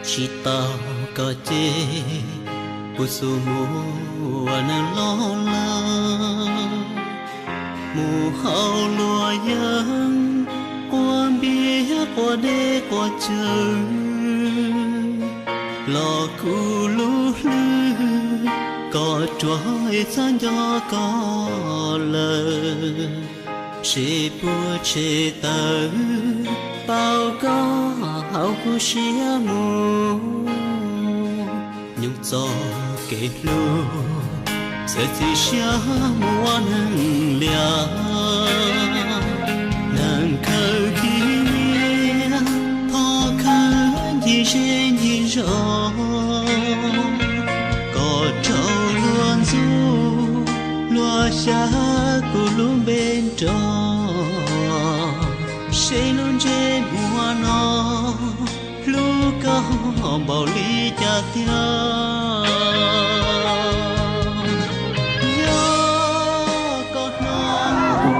Tsis tau koj ces kuv xub mus ua neeg loj lawm, mus haus luag yeeb, quaj npiab quaj deb quaj cawv, los kuv lub hlwb kom ruam es txhob nco koj lawm. Seb puas tshem tawm tau koj hauv kuv siab mus. Nyob txoj kev hlub, txawm txiv siab mus ua neeg liam, neeg khaws khib nyiab, thov khawb ncig zej ncig zos, kom raug luag ntxub luag xyav kuv lub npe nrog, seb lub ntsej muag no hlub koj npaum li cas tiag. Yog koj hnov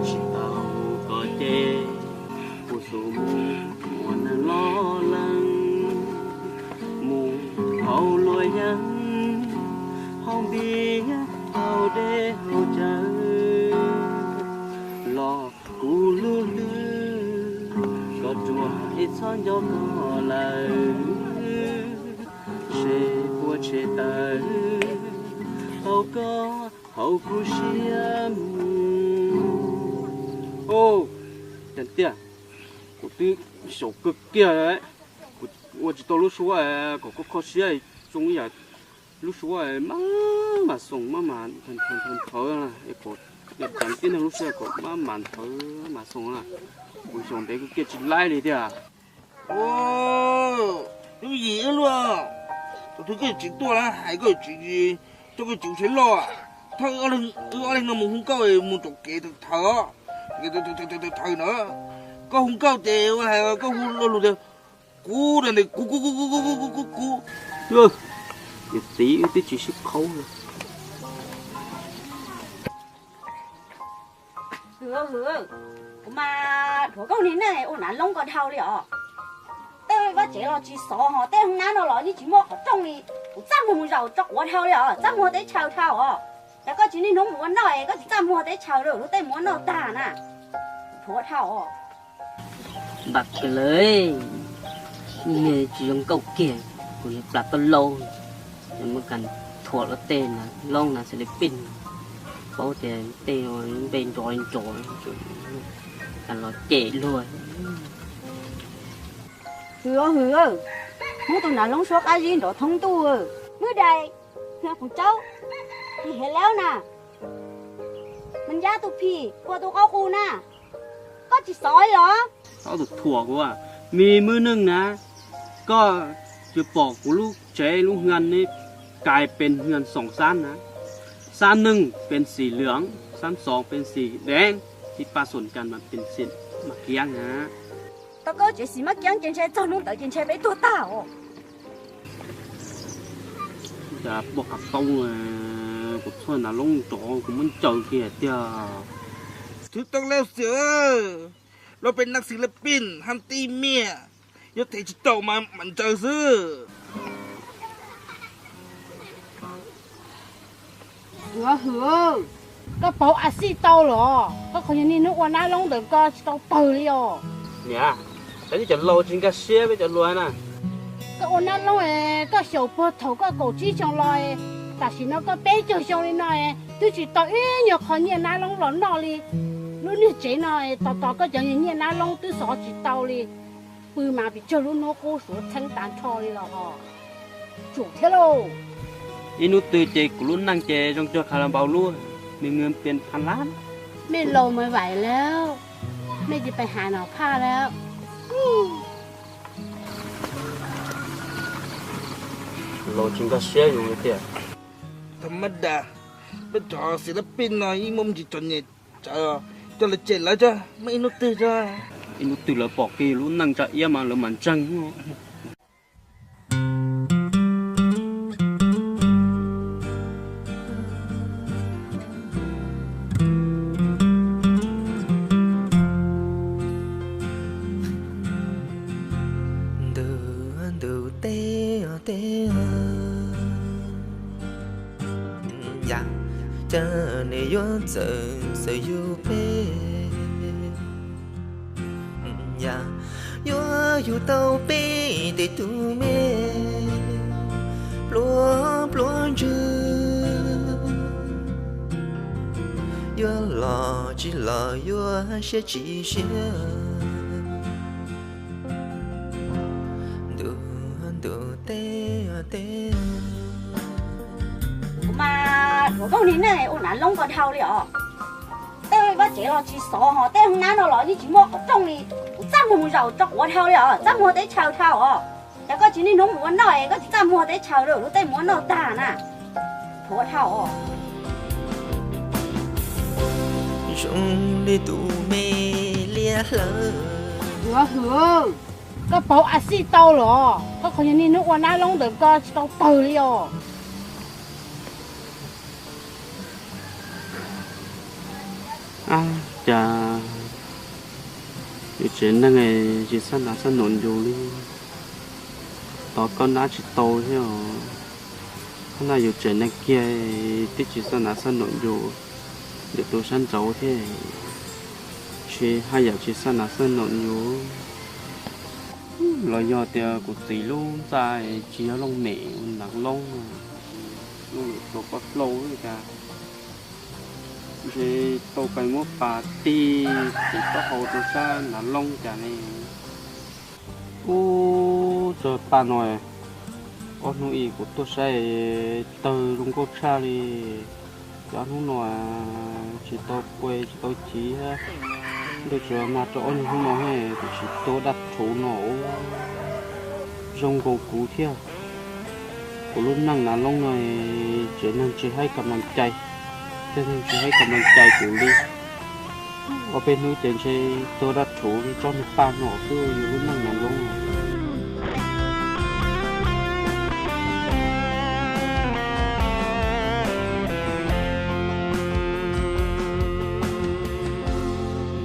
Tsis tau koj ces kuv xub mus ua neeg loj leej, mus haus luag yeeb, haus npiab haus deb haus cawv, los kuv lub hlwb kom ruam es txhob nco koj lawm. Seb puas tshem tawm tau koj hauv kuv siab mus. Au, cas tiag, kuv twb xyaum kawg kiag, kuv ua tsis tau lub suab kom koj kho siab zoo ib yam lub suab maj mam xoom maj mam nthawv, es kom tib neeg lub suab kom maj mam nthawv maj mam xoom na. Kuv xyaum ntev kawg kiag tsis laib li tiag. Twb yim luaj, tus twg koj tsis tuaj na, hais koj tsis, coj koj tsis sawv loj. Thawj wb ob leeg no mus hu nkauj mus rau kev thawv, thawv no, koj hu nkauj ces ua hais koj hu lo lus tias kuv, kuv, kuv, kuv, kuv, kuv, kuv, kuv. Niam txiv wb twb tsis sib qhaub li. Hwm, hwm, kuv mas dhuav koj niag neej ua hnav loob ko dhau li os. Tej vaj tsev los tsis xov hos tej hoob nab no los yeej tsis muaj qhov rooj li. Kuv txaj muag mus zaum tso quav dhau li os, txaj muag teb chaws dhau os. Cas koj tsis niaj hnub mus ua noj es koj tsis txaj muag teb chaws lawm, luag tej mus ua noj tag na. Dhuav dhau os. Npam kawg lawm, niag tsis zoo nkauj kiag, kuv yog plas toj laub, muab kas thuam los tej na, loob na xws li pij, paub tias tej npe nrov nrov, kas los cem luag. Hwm, hwm, Hmoob tus nav loob suab qab zib nrov thoob ntuj, Hmoob dais, Hmoob quv tsaub, Hmoob hiav laub na, Hmoob ncab tus phim quaj tus qaub qus na, koj tsis xov li los? Ob tug thuam kuv, me Hmoob neej na, koj tsis pom kuv lub tsev lub hnia ne, kais pes hnia xoom xab na, xab neeg pes xim lwm, xab xoov pes xim deev, ib paj xoom kas mas pes xim maj kiab na. Tau koj tsev xim maj kiab ces ntshe txog hnub ntawd ces ntshe peb tuag tag os. Cas poj qab tau, kuv txhua nav loob nrov kuv muab ncaws kiag tiag. Thwv tau lawm xwb, los peb nab xis laj pij hab tij miaj, yuav them tsis tau mas mam ncaws xwb. Hwm, hwm, koj paub a xij tau los koj qhov yog niaj hnub ua nab loob ntawd koj tsis tau pawg li os. Niam, peb cov laus tsis nkag siab peb cov hluas na. Koj ua nab loob, koj xyaum puag thaum koj kaum tsib xyoo los, tam sim no koj peb caug xyoo li no, twb tsis tau ib nyuag qho nyiaj nab loob los noj li. Lub niag tsev no tos tos koj cov nyiaj nab loob twb xov tsis tau li. Pw mas pes tsawg lub hnub qub suav txheeb tas nrho li los ho. Tsum thiab lauj. Ib hnub twg ces kuv lub neej ces zoo cuag qha la npau lub, me nws pes pha lab. Mej laus mas vaim lawm, mej tsis pais has nom phaj lawm. Laus tsis nkag siab yus li tiag. Tha mab das, peb cov xis laj pij no ib muaj me ntsis txom nyem, coj lawv cem lawv tso, muaj ib hnub twg tso. Ib hnub twg lawv pom kiag lub neej tsa iab mas lawv mam ntseeg. Ntuj, ntuj teb, teb, yam cas nej yuav txawm xav yug peb, yam yuav yug tau peb tej tug me pluav pluav ntswg, yuav los tsis los yuav siab tsis siab. Ntuj, ntuj teb, teb. Kuv mas kuv phooj ywg neej ua nav loob ko dhau li os. Tej vaj tsev los tsis xov ho tej hoob nab no los yeej tsis muaj qhov rooj li. Kuv txaj muag mus zaum tso quav dhau li os, txaj muag teb chaws dhau os. Ces koj tsis niaj hnub mus ua noj es koj tsis txaj muag teb chaws lawm, luag tej mus ua noj tag na. Thuav dhau os. Zoo li tus me liab hlawv. Hwm, hwm, koj paub a xij tau los koj qhov yog niaj hnub ua nab loob ntawm koj tsis tau pawg li os. Ab, cas yus tsev neeg tsis xab nas xab noom yus li, tos koj nab tsis tau thiab os. Qhov no yus tsev neeg kiag twb tsis xab nas xab noom yus, yus tus sab nraud thiab tsis haj yam tsis xab nas xab noom yus. Los yog tias kuv txiv lub ntxa tsis yog looj mem nav loob, looj mem tsuas poj hlau li cas, ntshe tau pais muab pas tig txiv taub hau rau sab nav loob cas ne. Ub, tso paj no, ob hnub ib kuv tuaj saib tawg zoo nkauj tshaj li. Ces ob hnub no tsis tau pua tsis tau civ thiab, ntuj tsuav mag rau ob hnub no thiab, kuv tsis tuag dab rhuv no, zoo nkaus kuv thiab. Kuv lub neej nav loob no, tsev neeg tsis haib kam mas cai, tsev neeg tsis haib kam mas cai kuv li. Ob peb hnub ces ntshe tuag dab rhuv li tsob niag paj no xwb yus lub neej nav loob.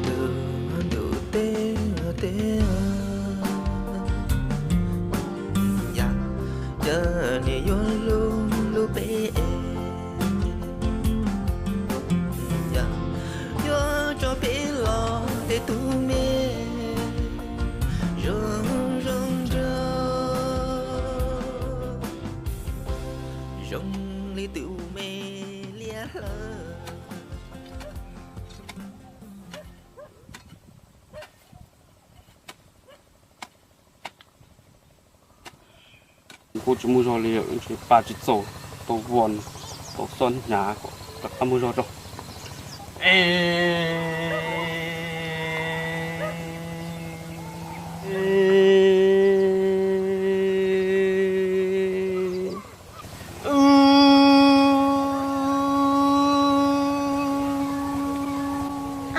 Ntuj, ntuj teb, teb, yam cas nej yuav hlub hlub peb, yam yuav tso peb los tej tug me zoo Tsis muaj zog li, ntshe pa tsis txaus, tau vos, tau xob hnyav kom rov qab muaj zog rau.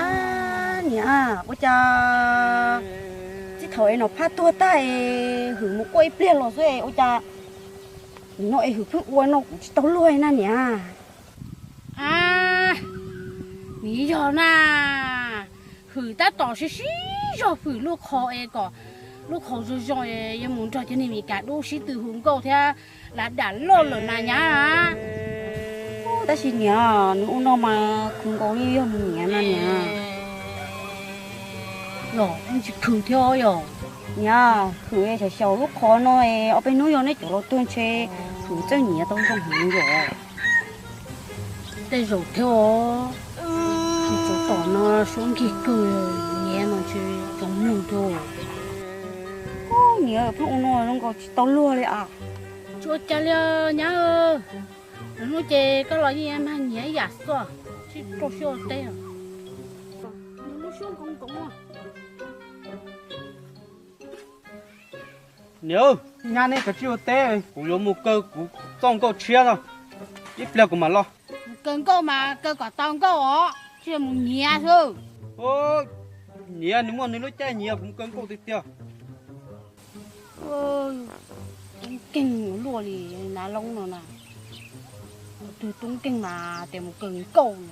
Ab niam, ua cas txij thaum es Nom Phaj tuag tag es Hwm mus kuaj ib pliag los xwb es ua cas nim no es Hwm pheej ua no kuv tsis tau luag na niam. Ab, nws yog na, Hwm tab tom siv siv zog Hwm lub qhov es kom lub qhov zoo zoo es yuav mus nrog cov neeg Meskas dub sib tw hu nkauj thiab lav dam loj lawm na nyab. Tab sis niam, nws ua no mas khwv nkaus li yog mus niam na niam. Los tsis khwv thiab yog. Niam, Hwm xyaum xyaum lub qhov no es ob peb hnub yog neb cov laus tuag ntshe Hwm txawj nyiav tau zoo heev yom. Tej zaum thiab os, tsis txog tom no suab nkig kawg, nyiav no ntshe tsoom mloog thiab. Niam, pheej ua no zoo nkaus tsis tau luag li as. Tsis ua cas li nyab, lwm hnub ces koj los yeej mag nyiav ib yam xwb, tsis rau siab ua teb. Nws lub suab nkoos nkoos. Niam, nyab neb kav tsij ua teb, kuv yuav mus kaw kuv txoj nkauj tshiab no, ib pliag kuv mam los. Mus kaw nkauj mas kaw kom tau nkauj os, tsis yog mus nyiav xwb. Nyiav nws muaj nws lub caij nyiav, kuv mus kaw nkauj tiag tiag. Tub nkeeg luaj li nav loob no na. Tus tub nkeeg mas tias mus kaw nkauj no.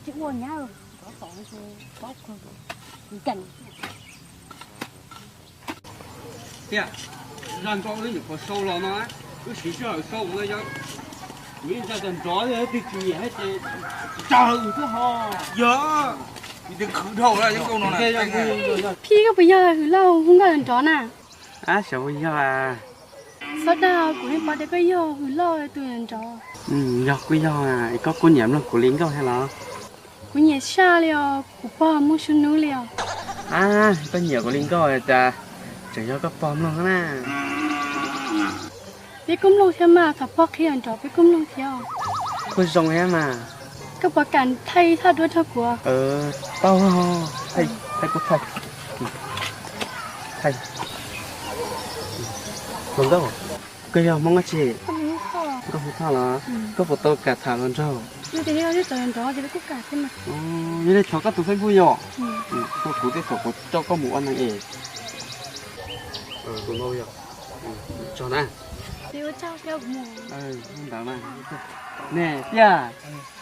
Tsis ua nyab, rov tom nkeeg. Tiag, zaj nkauj wb nyuam qhuav sau los no, wb siv sij hawm sau no yog, kuv yeej ntshai tas nrov twg tsis nyiam ces tsa hawm wb xwb ho. Yog, khwv dhau lawm nkauj no. Phib, koj puas yog Hwm Lauj hu nkauj nrov na? Ab, xyov puas yog. Xob dag, kuv yeej paub tias koj yog Hwm Lauj tus nrov. Yog kuj yog, es koj kuj nyiam mloog kuv li nkauj thiab los? Kuv nyiam saj li os, kuv pog mloog sub hnub li os. Ab, koj nyiam kuv li nkauj cas tseem yog koj pog mloog na. Peb kuj mloog thiab mas, thaum pog qhia nrov peb kuj mloog thiab. Kuj zoo thiab mas. Koj puas kam thaij ib thaj duab nrog kuv? Tau, thaij kuj thaij. Thaij. Hluas nkauj, koj yog Hmoob dab tsi? Nkauj Hmoob Thoj los? Koj puas tau kam tham hluas nraug? Yog li thov koj tus Facebook yom? Kuv kuv tej thaum kuv coj koj mus ua neeg es. Tso na. Ntawd na. Ne tiag,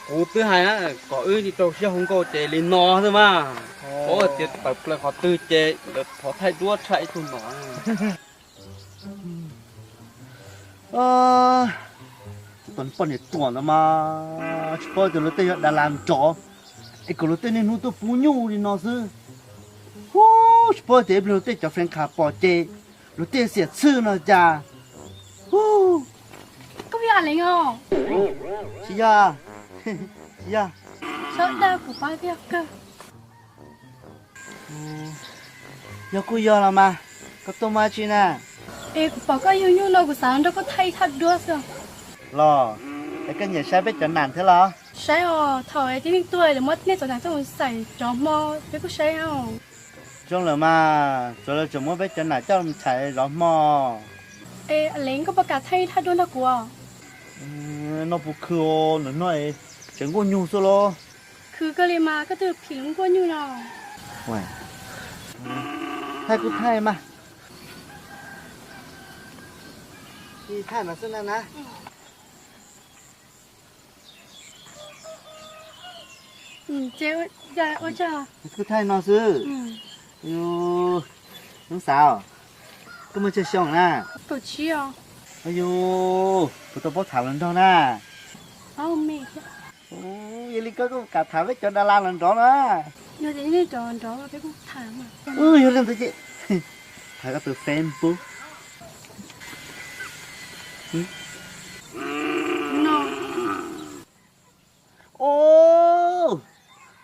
kuv twb hais na, kom wb rau siab hu nkauj ces li no xwb mas. Paub tias tawm plaws qhov twg ces thov thaij duab tshaj ib tug no. Tus poj niam tuam ntawd mas tsis paub tias luag tej yog das las nrov, es kom luag tej niaj hnub tuaj pub nyuj li no xwb. Hu, tsis paub tias ib pliag luag tej cov fan club pom ces luag tej xiam txhwj no cas. Hu, koj yog Aleev os? Tsis yog, tsis yog. Sawv daws kuv paub tias kawg. Yog kuj yog los mas, koj tuaj muaj dab tsi na? Es kuv pom koj yug nyuj no kuv xav nrog koj thaij ib thaj duab xwb. Los, es koj nyiam saib peb cov nam thiab los? Saib os, thaum tib neeg tuag lawv muab nej cov nam coj mus xais zov hmo, peb kuj saib os. Zoo lawm mas, tsuav lawv tseem muab peb cov nam coj mus xais zov hmo. Es Aleev, koj puas kam thaij ib thaj duab nrog kuv? No puas khw, lawv no tseem nkuaj nyuj xwb los? Khw kawg li mas, koj twb phim lub nkuaj nyuj no. Thaij kuj thaij mas. Thaij mas xwb na na. Kuj thaij no xwb. Yus, Hnub Xav, koj muaj tsawg xyoo na? Yus, kuv tau paub tham hluas nraug na. Yog li koj kuj kam tham peb cov das las hluas nraug na. Yog li ntawd ces tham koj tus Facebook.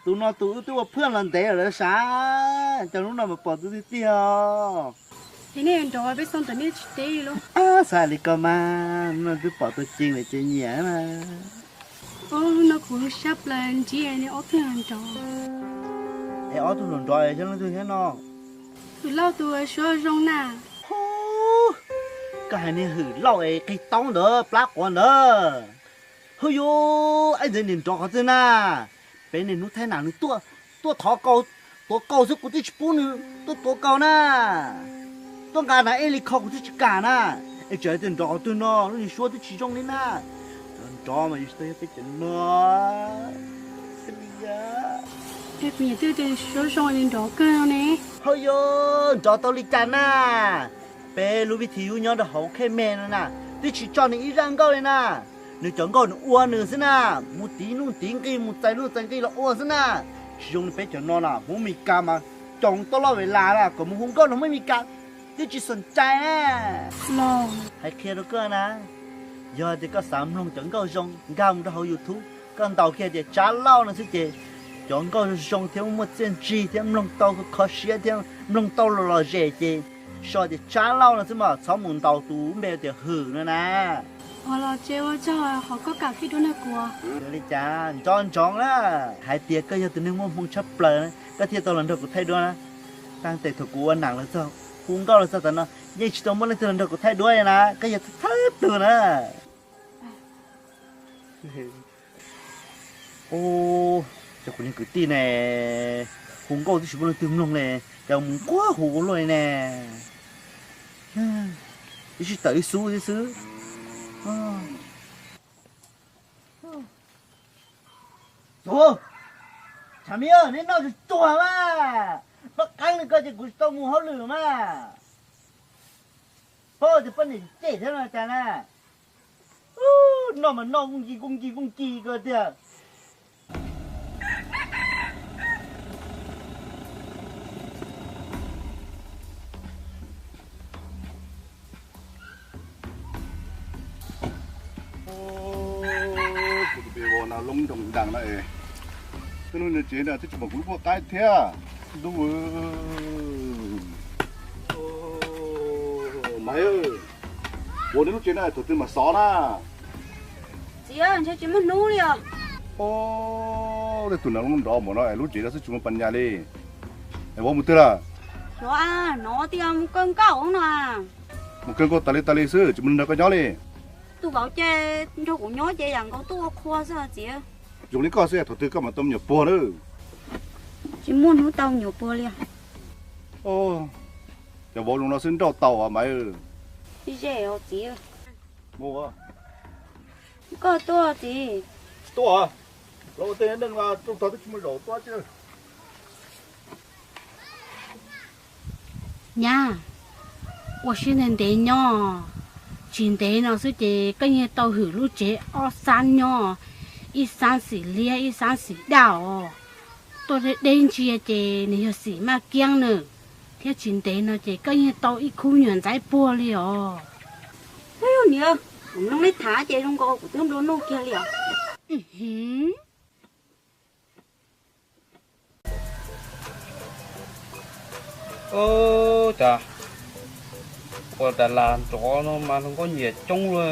Tus no tus wb twb ua phwj los ntev lawm sav, cas hnub no mas pom tus tiag tiag. Es nej nrov peb xyoo ntawm nej tsis teb li los? Xav li koj mas, no twb pom tus ceev lawm ces nyiam mas. Ub, no kuv sab plaws ntsib nej ob tug nrov. Es ob tug nrov xyov leej twg thiab no? Hwm Lauj tus suab zoo na. Hub, koj hais niag Hwm Lauj es qig taub ntawd plab quav ntawd. Hub yus, ib ntxwg niag nrov qhov twg na? Peb niaj hnub thaij nam nws tuaj, tuaj thov kaus, tuav kaus xwb kuv twb tsis pub nws tuaj tuav kaus na. Tuaj nqa nas ej li kho kuv twb tsis kam na. Es tseem hais tias nrov qhov twg no, lub niag suab twb tsis zoo li na. Nrov mas yus tsis tau yog peb cov no. Kuv nyiam twb tias suab zoo li nrov kawg no ne. Hauj yus, nrov tau li cas na? Peb lub vij thij yub nyob rau hauv khej me no na, twb tsis tso nws ib zaj nkauj li na. Nws cov nkauj nws ua nws xwb na, mus tiv nuj tiv nqi mus txais nuj txais nqi los ua xwb na. Tsis zoo li peb cov no na, Hmoob Mes Kas mas coob tau loj ve las na, kom mus hu nkauj rau Hmoob Mes Kas twb tsis xom cai na. Hais qhia rau koj na, yog tias koj xav mloog cov nkauj zoo nkag mus rau hauv YouTube, koj ntaus kiag tias Tsab Lauj no xwb ces cov nkauj zoo zoo thiab muaj txiaj ntsig thiab mloog tau kho siab thiab mloog tau los lom zem ces sau tias Tsab Lauj no xwb mas txhob mus ntaus tus npe tias Hwm no na. Ua los tsev ua tsaug, qhov koj kam thaij duab nrog kuv. Li cas nco ntsoov na, hais tias koj yog tus neeg muaj hmoo tshaj plaws koj thiaj tau los nrog kuv thaij duab na. Taag tes thaum kuv ua nam los txog, hu nkauj los txog tav no, yeej tsis tau muaj leej twg los nrog kuv thaij duab na, koj yog thawj tug na. Ub, cov kuv niag kwv tij ne, hu nkauj twb tsis muaj leej twg mloog ne, cas mus nquag hu ua luaj li ne. Ib sij tawm ib xub xwb. Tus, tshav me, neb noj tsuag tsuag mas, noj qeeb li ko ces kuv tsis tau mus hauj lwm mas. Paub tias poj niam cem thiab no cas na. Noj mas noj kuj nki kuj nki kuj nki ko tiag. Kuv tus pes vos na loob nroos ntaag na es, twb lub niag tsev na twb tsis pom kuv lub kuaj qaib thiab. Ntuj, Maiv, ua neb lub tsev na thaum twg mam xov na? Txiv, ntshe tsis muaj hnub li os. Tej tus nas loob nrov npaum no es lub tsev no xwb tsis muaj pas nyas li. Es vauv mus twg lawm? Xyov, hnov tias mus kaw nkauj no. Mus kaw nkauj tas li tas li xwb tsis muaj neeg nrog koj nyob li. Tus vauv ces nrog kuv nyob ces yam nkaus tuaj ua qhua xwb txiv. Zoo li koj xwb thaum twg koj mam tau me nyuam puag na? Tsis muaj hnub tau me nyuam puag li. Cov vauv zoo no xwb nrauj tau Maiv. Ze os txiv. Koj tuaj txiv. Tuaj, los ua tej neej los rooj tog twb tsis muaj zaum tuaj tsi. Nyab, ua siab ntev ntev nyob, tsis ntev no xwb ces koj yeej tau hwm lub tsev ob xab nyob, ib xab xim liab ib xab xim daj os. Tuaj deb deb ntsia ces nws yog xim maj kiab nws, thiab tsis ntev no ces koj yeej tau ib khub nyuam ntxaib puag li os. Niam, kuv mloog nej tham ces zoo nkaus kuv twb nplua nuj kiag li os. Cas ua tas las nrov no mas hluas nkauj nyiam coob luaj,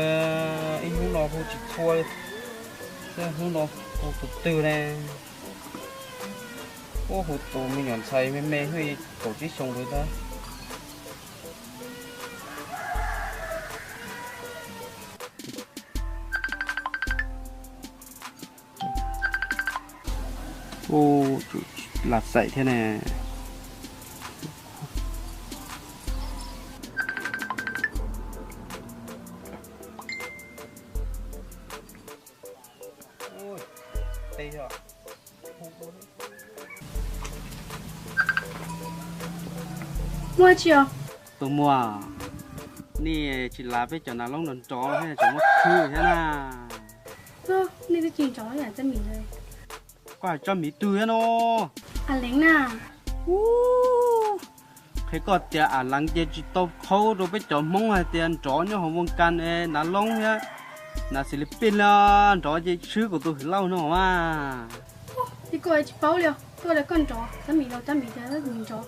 ib hnub no hu tsis txhua, hnub no hu tus twg ne? Ub, hu tus me nyuam ntxhais me me hnub kaum tsib xyoo lawm ntag. Ub, lam xaim thiab ne. Muaj tsi os? Tus muam, nej tsis lav peb cov nas loob nrov nrov thiab tseem muab khwb thiab na. Nej twb tsis nrov yam Txaj Mim li. Koj hais Txaj Mim twg thiab no? A Leev na. Qhia koj tias a Leev ces tsis tau qhaub rau peb cov Hmoob hais tias nrov nyob hauv Voos Kas es nas loob thiab nas Xis Lis Pij los nrov ces swb kuv tus Hwm Lauj no mas. Ces koj tsis paub li os, koj tias koj nrov, Txaj Mim los Txaj Mim tias Txaj Mim nrov.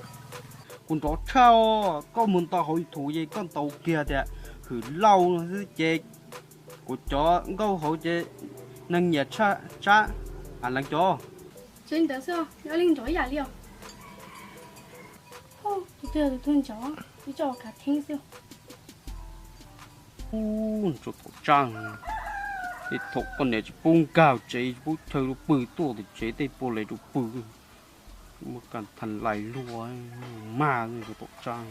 Kuv nrov tshaj, koj mus ntaus hauv YouTube ces koj ntaus kiag tias Hwm Lauj xwb ces kuv cov nkauj hauv ces neeg nyiam tshaj tsab a leej cov. Tsev ntawd xwb, yog leej nrov ib yam li os. Tus twg tus twg nrov, ib tsob khav theeb xwb. Ub, tsuas thaum tsaj, tej thaum poj niam tsis pub nkag tsev, tsis pub chaw rau pw, tuaj tim tsev tej puas les rau pw. Muab kaj tha lais luaj, mag tsuas thaum tsaj.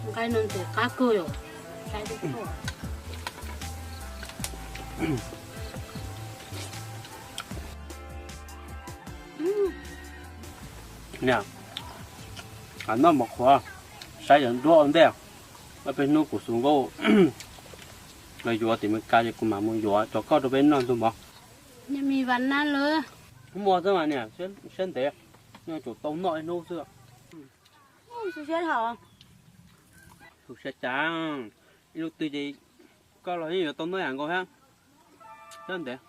Nqaij no ntxim qab kawg yom, saib twb tuaj. Niam, noj mov qhuav, saib yuav nruab ua ntej. Ob peb hnub kuv xus nkauj los yuav tim Meskas ces kuv mam mus yuav cov koj rau peb noj ntug mov. Niam, me vas nab lawm. Muaj xwb mas niam, siab ntev, noj tsum tau noj ib hnub xwb. Xu siab hos. Xu siab cas, ib hnub twg ces koj los yeej yuav tau noj yam nkaus thiab. Siab ntev.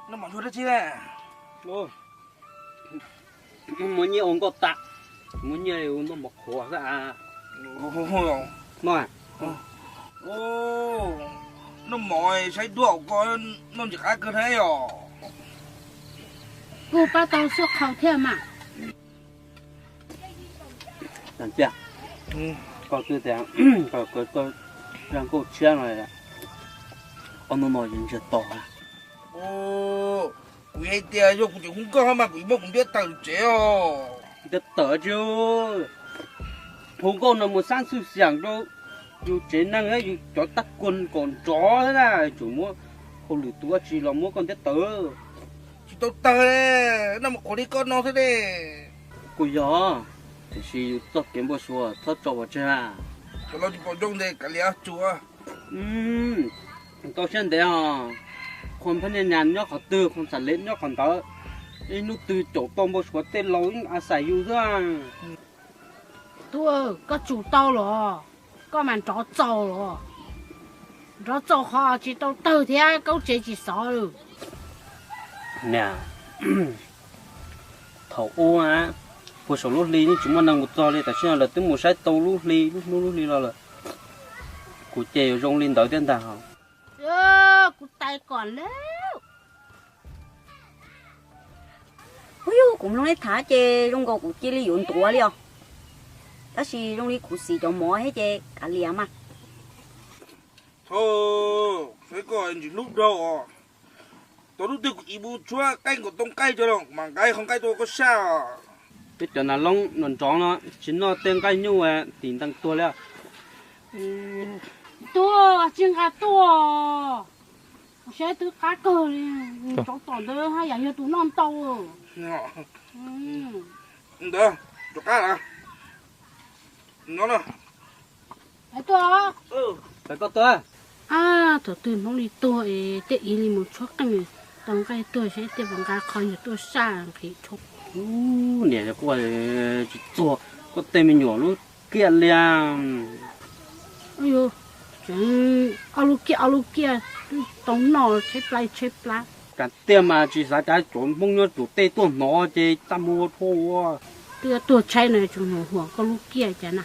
Noj mov yuav dab tsi? Muaj nyiaj ua nkauj tas, muaj nyiaj noj mov qhuav xwb. Noj, noj mov saib duab koj noj ntxim qab kawg thiab yom. Kuv pab tau xub qhau thiab mas. Tiag, koj twb tias koj zaj nkauj tshiab no, ob hnub no yeej ntsiag to. Kuv hais tias yog kuv tseem hu nkauj mas kuv yuav muab kuv ntiab tawm tsev os. Ntiab tawm tsis, hu nkauj no mus xab xwm xiam rau yus tsev neeg thiab yus cov tag kuag kom nrov thiab na, tsum muab hauj lwm tus dab tsi los muab koj ntiab tawm. Tsis tau tawg, noj mov qhuav li koj no xwb ne. Kuj yog, tiam sis yus txoj kev npau suav txhob tso pov tseg. Cov no tsis pom zoo ntes kav liam tsuas. Tau siab ntev os, qhov phab niaj nyas nyob qhov twg, qhov xam lev nyob qhov ntawd. Ib hnub twg caum tau npau suav tej laus yeej a xais yus xwb. Tub, koj tsum tau los, koj mas nrov txaus los. Nrov txaus qhov tsis tau tawg thiab kaub tsev tsis xov lawm. Niam, thaum ub puag saum lub hli yeej tsis muaj neeg mus txog li, tam sim no lawv twb mus saib tau lub hli, lub hnub lub hli los lawm. Kuv ces yuav zoo li ntawd thiab ntag. Kuv tais kom lawm. Ub yus, kuv mloog nej tham ces zoo nkaus kuv cia li yuav ntuav li os. Tab sis zoo li kuv xis cov mov thiab ces kav liam mas. Thaum saib koj ntsis hlub dhau os. Tau lub twg kuv ib mus tshuab qaib nkaus tau nqaij tso los kuv mam nqa qhov nqaij tuaj koj saj. Peb cov nas loob nrov nrov no tsis noj tej nqaij nyuj tim ntees tuag li. Tuaj tsis nqa tuaj. Saib twb qab kawg li, tsov tom ntawd haj yam yog tus noj ntau. Ntawd, rov qab lawm. No no. Tuaj. Thaum twg Hmoob li tuag es tej ib li mus tshuab qeej tau nqaij tuag saib tej puas nqa qhov nyuag tuaj saj nqhis tshuab. Niam, kuv tsis txuag koj tej me nyuam lub kiaj li. Tseem ob lub kiaj ob lub kiaj twb tau noj tshaib plab tshaib plab. Kav tiag mas tsis xav cas cov Hmoob nyob tsum tej tuaj hnov ces txaj muag ua dhau ua. Twb tuag tshaib no tseem mus huam koj lub kiaj cas na.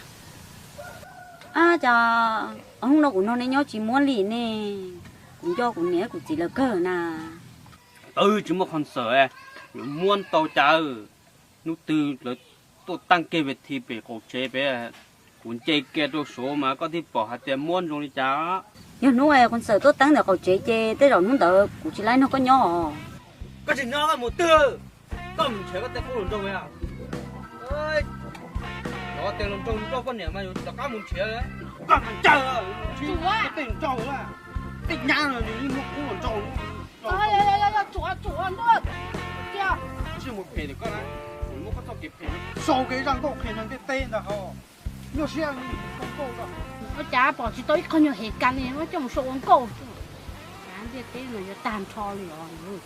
Ab, cas ob hnub no kuv nrog nej nyob tsis muab li ne. Kuv nco kuv niam kuv txiv lawv kawg na. Twb tsis muaj qhov ntxawm, yuav muab tau cas. Hnub twg lawv tuaj taab kiag pem thi pem qaum tsev pem, kuv nce kiag rau saud mas koj thiaj pom hais tias muab zoo li cas. Yog hnub qhov ntxawm tuaj taab ntawm qaum tsev ces tej zaum hnub ntawd kuv tsis laib nrog koj nyob os. Koj tsis nyob koj mus twg? Koj mus nrhiav koj tej qub hluas nraug. Los tias hluas nraug nrog koj niam mas yus rov qab mus nrhiav. Koj mas ntsawg, tej nrog tej nyab no nws yeej muaj qub hluas nraug. Tsis mus phem koj na, muab koj txoj kev phem sau kev zaj nkauj qhia neeg ntiaj teb ntag ho. Nyuaj siab ua nkauj. Ua cas pom tsis tau ib qho nyuag hem kas li muab coj mus sau ua nkauj. Ntiaj teb no yuav tag nrho li os.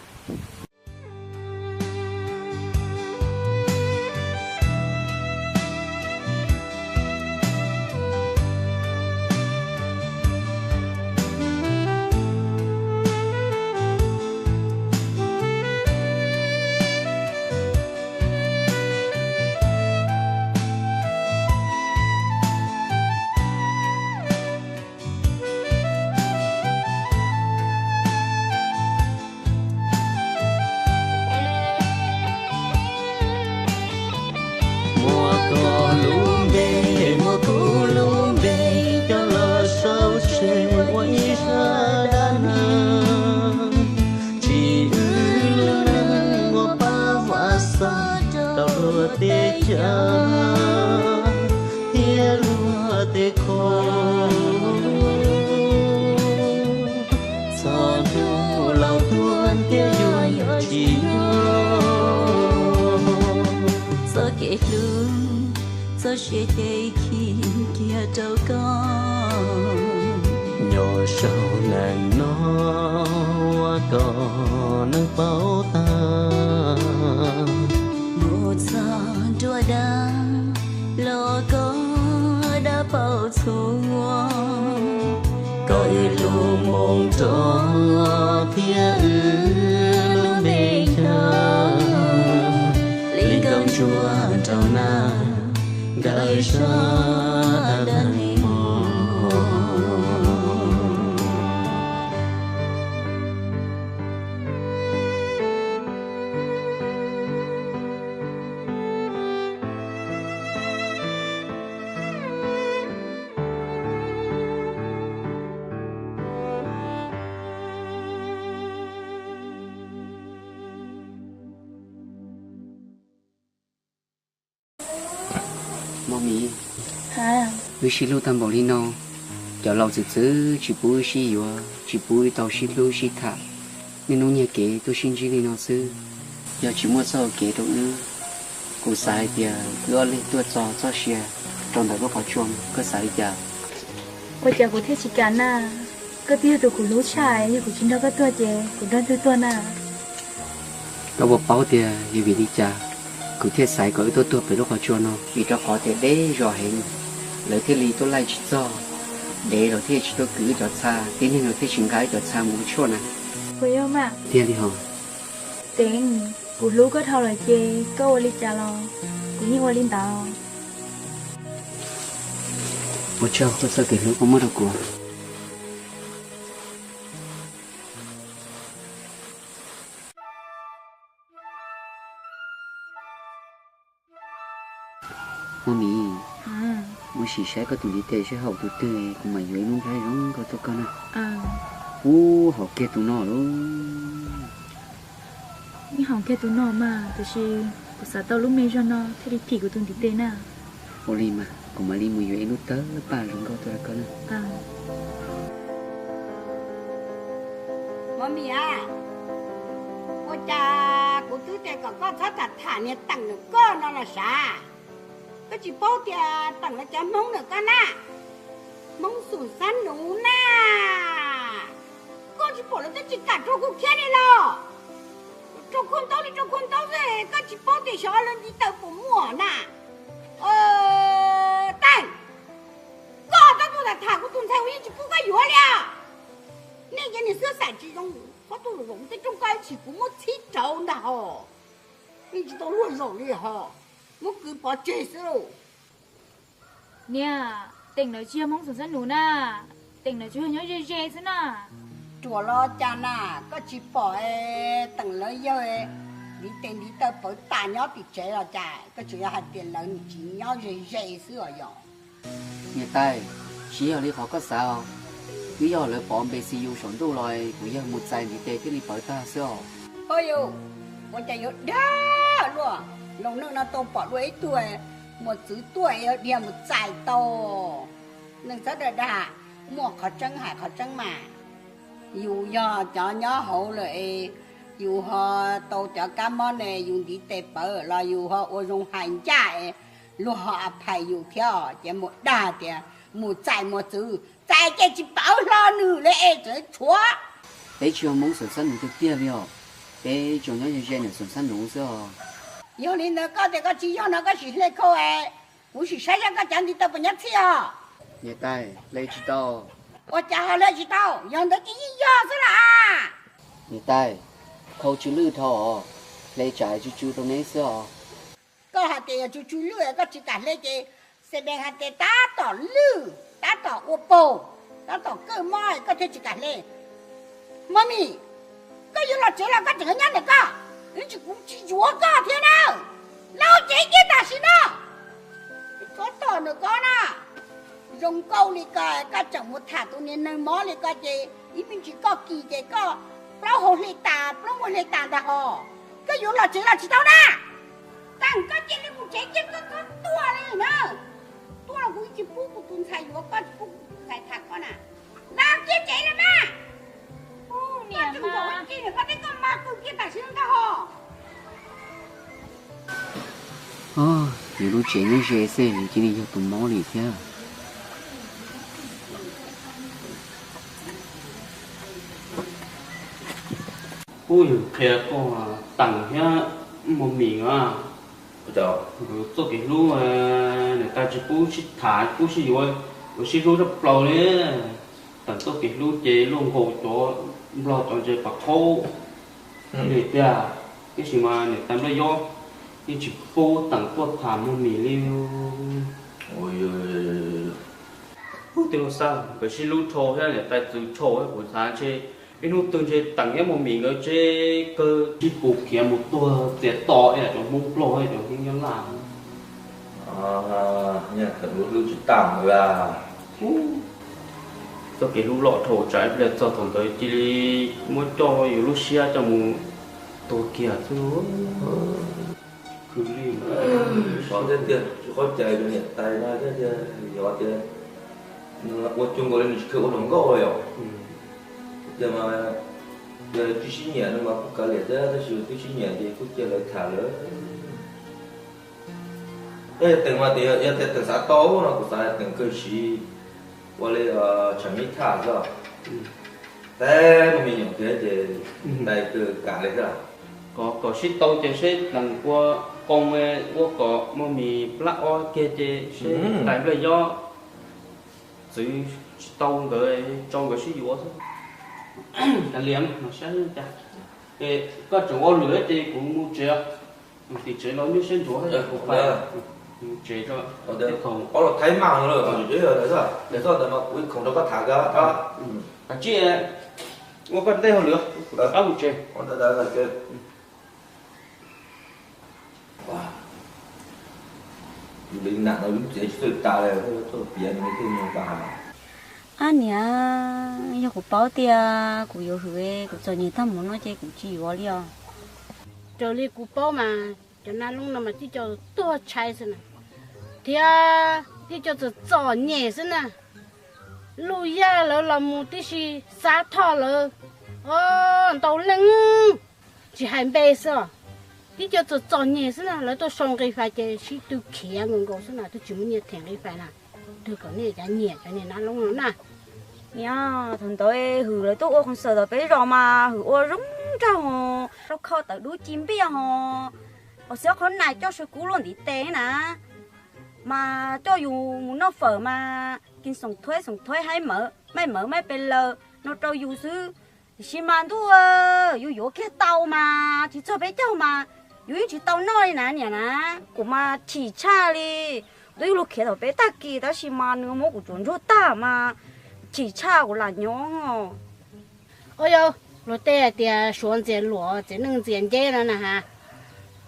Ua ib zaj dab neeg tsim wb lub neej ua pab vaj xaj rau luag teb chaws thiab luag tej qhov txog hnub laus tuag thiab yuav tsis yuav. Txoj kev hlub txoj sia ces khi kiag rau koj. Nyob saum neej no ua kom neeg paub tag, mus txog nruab dab los koj dab paub txhua. Koj wb lub moo roj thiab wb lub npe ncaws, li nkauj ntsuab nraug nab nkawd zaj dab neeg mog. Mog Mim, wb sib hlub tag npaum li no, cov laus txwv txwv tsis pub wb sib yuav, tsis pub wb tau sib hlub sib tham, niaj hnub nyiag kev tuaj sib ntsib li no xwb. Yog tsis muaj txoj hau kev rau wb, kuv xav hais tias wb ob leeg tuaj txog txoj sia rau ntawm lub qhov tsua no, koj xav li cas? Ua cas kuv thiaj tsis kam na? Koj twb yog tus kuv hlub tshaj, yog kuv tsis nrog koj tuaj ces kuv nrog twg tuaj na? Koj puas paub tias yog vim li cas kuv thiaj xaiv kom wb tuaj tuag pem lub qhov tsua no? Vim rau qhov tias deb zos heev, lawv thiaj li tuaj laij tsis txog, dev los thiaj tsis tuaj kwv wb cov txha, tib neeg los thiaj tsis nqa wb cov txha mus ua tshuaj na. Puas yog mas? Tiag li hos. Teev, kuv hlub koj dhau lawm ces koj ua li cas los kuv yeej ua li ntawd. Ua tsaug koj txoj kev hlub koj muab rau kuv. Mog Mim, muab sim saib koj tus ntiv tes seb haum tus twg kuv mam yuav ib lub nplhaib zoo nkauj tuaj koj na. Ub, haum kiag tus no lauj. Yeej haum kiag tus no mas, tiam sis kuv xav tau lub me zog no thiaj li phim kuv tus ntiv tes na. Ua li mas kuv mam li mus yuav ib lub tawg paj zoo nkauj tuaj rau koj na. Mog Mim a, ua cas kuv twb tias kom koj txhob tham tham niag Teem ntawm koj no los sav? Koj tsis paub tias Teem lawv cov Hmoob ntawm koj na, Hmoob xum xab nuv na, koj tsis pom lawv twb tsis kam rau kuv khiab li los? Rau khau ntaub li rau khau ntaub xwb, koj tsis paub tias xyov lawv ntiv taw puas muaj na. Teem, koj tab tuaj tham tham kuv tus ntxhais kuv yeej tsis pub koj yuav li os. Nej cov niag xwb xaim tsis zoo, koj tuaj los tej rooj koj ib txhis kuv muab txhib rauv ntag hos. Nej tsis tau luag zaum li hos, muab kwv pov tseg xwb lauj. Niam, Teem lawv tsis yog Hmoob xum xab nuv na, Teem lawv tsuas yog nyob ze ze xwb na. Ruam los cas na, koj tsis pom Teem lawv yawg ntiv tes ntiv taw pawv tas nyob tim tsev los cas, koj tseem yuav hais tias lawv tsis nyob ze ze xwb os yom? Niam tais, tsis yog li qhov koj xav os. Twb yog lawv pov npe xi yus saum ntuj los kuv yawg mus txais ntiv tes thiaj li pawv tag xwb os. Ua yus, ua cas yuav dag luaj, loos neej no tau pom dua ib tug muas txwv tuaj es dhia mus txais tau. Neeg txhob dag dag, muaj qhov tseeb hais qhov tseeb mas. Yus yog cov nyob hauv lawm es yus ho tau cov kab mob ne, yus ntiv tes pawv los yus ho ua zoo hais ncaj es luag ho a phais yus thiab os. Ces mus dag tias mus txais muas txwv, txais ces tsis pawv hlo nws li es tseem tshuav. Peb tsis yog Hmoob xum xab nuv tiag tiag li os, peb tsuas nyob ze ze ntawm xum xab nuv xwb os. Yog li ntawd koj tias koj tsis yog no koj sim hle khau es kuv sim saib zaj koj cov ntiv taw puas nyob txhij os. Niam tais, hle tsis tau. Ua cas ho hle tsis tau? Yog ntawd ces yeej yog xwb las. Niam tais, khau tsw lwj dhau os, hle tsam tsw tsw rau neb xwb os. Koj hais tias yog tsw tsw lwj koj tsis kam hle ces xe dees hais tias tab tom lwj, tab tom ua paug, tab tom kawj mob koj thiaj tsis kam hle. Mami, koj yuav los tsev los koj tseem nyob ntawm koj, ib tsam kuv tsis yuav koj thiab na. Los tsev kiag tam sim no, txhob tom ntawm koj na. Zoo Koj ua li ko, koj tseem mus tham tus niag neeg mob li ko ces ib me ntsis koj kis ces koj plaub hau hle tas, plaub muag hle tas ntag hos. Koj yuav los tsev los tsis tau na. Tag koj cia li mus tsev, cia koj tuag li na. Tuag los kuv tsis pub kuv tus ntxhais yuav koj, tsis pub kuv tus ntxhais tham koj na. Los kiag tsev los mas. Koj tseem zaum ua ke, koj teb koj mag kawg kiag tam sim no ntag hos. Yus lub tsev nyob ze xwb nws cia li yog tus mob li thiab. Kuv yog qhia koj Teem thiab Mos Mis a, nkawd txoj kev hlub niam tais tsis pub sib tham, pub sib yuav, yuav sib hlub tshaj plaws li. Teem txoj kev hlub ces luaj nkaus cov nplog cov ntses pas khaub li tiag. Tiam sis mas niam tais Nplaj Yob yeej tsis pub Teem tuaj tham Mos Mis li. Ub, tej lub xab nkawd sib hlub dhau thiab niam tais txwv dhau, kuv xav ntshe ib hnub twg ntshe Teem thiab Mos Mis nkawd tseb kawg sib pus khiav mus tuag txias to ib yam cov Hmoob Nplog, cov Hmoob Nyab Laj. Teem lub hlub tsis tag ntawd. Txoj kev hlub loj dhau tsam ib pliag txog thaum ntawd cia li muab coj yus lub siab coj mus tuag kiag xwb. Khwv li, xyov tiag tiag, tsis qhov cai rau niam tais no thiab tiag, yog tias nws ua cuag nkaus li nws tsis kheev ua hluas nkauj li os. Tiag mas, yog twb sib nyiam no mas kuj kav liam thiab, tab sis twb sib nyiam ces kuj cia lawv tham lawv. Tab yog Teem mas tias yog tias Teem xav tau no kuv xav Teem kawg siv ua li tshav mib thaj xwb. Tab mus me nyuam kiag ces tais kawg kam li xwb. Kom kom sib tau ces seb Teem ua qoo ua kom Mos Mis plab ob kiag ces seb tais Nplaj Yob txwv tsis tau nkawd, tso nkawd sib yuav xwb. Kav liam, saib cas. Koj tseem ua lwm ces kuv mus tsev, mus tim tsev los nyuaj siab ntsuav, kuv pais tsev tso. Ob los thaib maj no lawm, tsev txoj ntawd mas kuv ib khoom rau koj tham kab. Kav tsij ua koj ntej hauj lwm, kuv rov qab mus tsev. Li nam no lub tsev tsis txawj tas li, tuaj piav nws thiaj nyuag tas. Ab niam, yog kuv paub tias kuv yuav hwm kuv txom nyem tag mus no ces kuv tsis yuav li os. Raws li kuv paub mas cov nab loob no mas tib co tuag tshais xwb na, thiab tib co txom txom nyem xwb na. Luj yaj lawv los mus tib si, xav thoj lawv, o, ntau leej tsis hais npe xwb os. Tib co txom txom nyem xwb na, lawv tuaj sau nqi fais ces sib tw khiav nkaus nkaus xwb na, twb tsis muaj nyiaj them nqi fais na. Twg kom nej cav nyiam cov niag nab loob no na. Niam, thaum ntawd hwm lawv tuaj ua qhov xaws tom peb zos mas hwm ua zoo nraug, rau khau tawv dub ci npiaj ho, ua xiab qhov nais coj saw kub luaj ntiv tes na, mas coj yus mus noj fawm mas kis xoom thuaib xoom thuaib haib mawv maij mawv maij pes laws no rau yus xwb. Tiam sis mas ntuj, yus yuav kiag tau mas tsis txog peb caug mas yus yeej tsis tau noj li na niam na. Kuv mas chim tshaj li, kuv twb yuav luag khiav thaum peb tag kis tab sis mas nws muab kuv tsuam ntsuag tag mas chim tshaj kuv lam nyob. Ua yog luag tej hais tias suav ntxias luam txiv neej ntxias nceb no na has.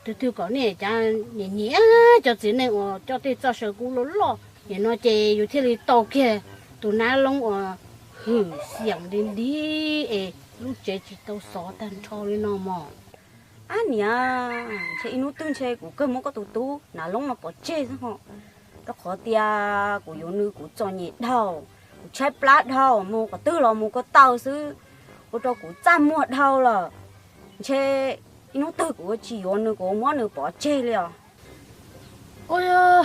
Twg twg kom nej cav nyiam nyiam cov txiv neej uas coj tej txoj saw kub loj loj, nim no ces yus thiaj li tau kiag tus nab loob uas hwm xiam li li es lub tsev tsis tau xov tag nrho li no mog. Ab niam, ntshe ib hnub twg ntshe kuv kawg muab koj tus tub nab loob no pov tseg xwb ho, rau qhov tias kuv yuav nws kuv txom nyem dhau, kuv tshaib plab dhau, mus qhov twg los mus ko taw xwb, ua rau kuv txaj muag dhau lawm. Ntshe ib hnub twg kuv tsis yuav nws, kuv muab nws pov tseg li os. Ua,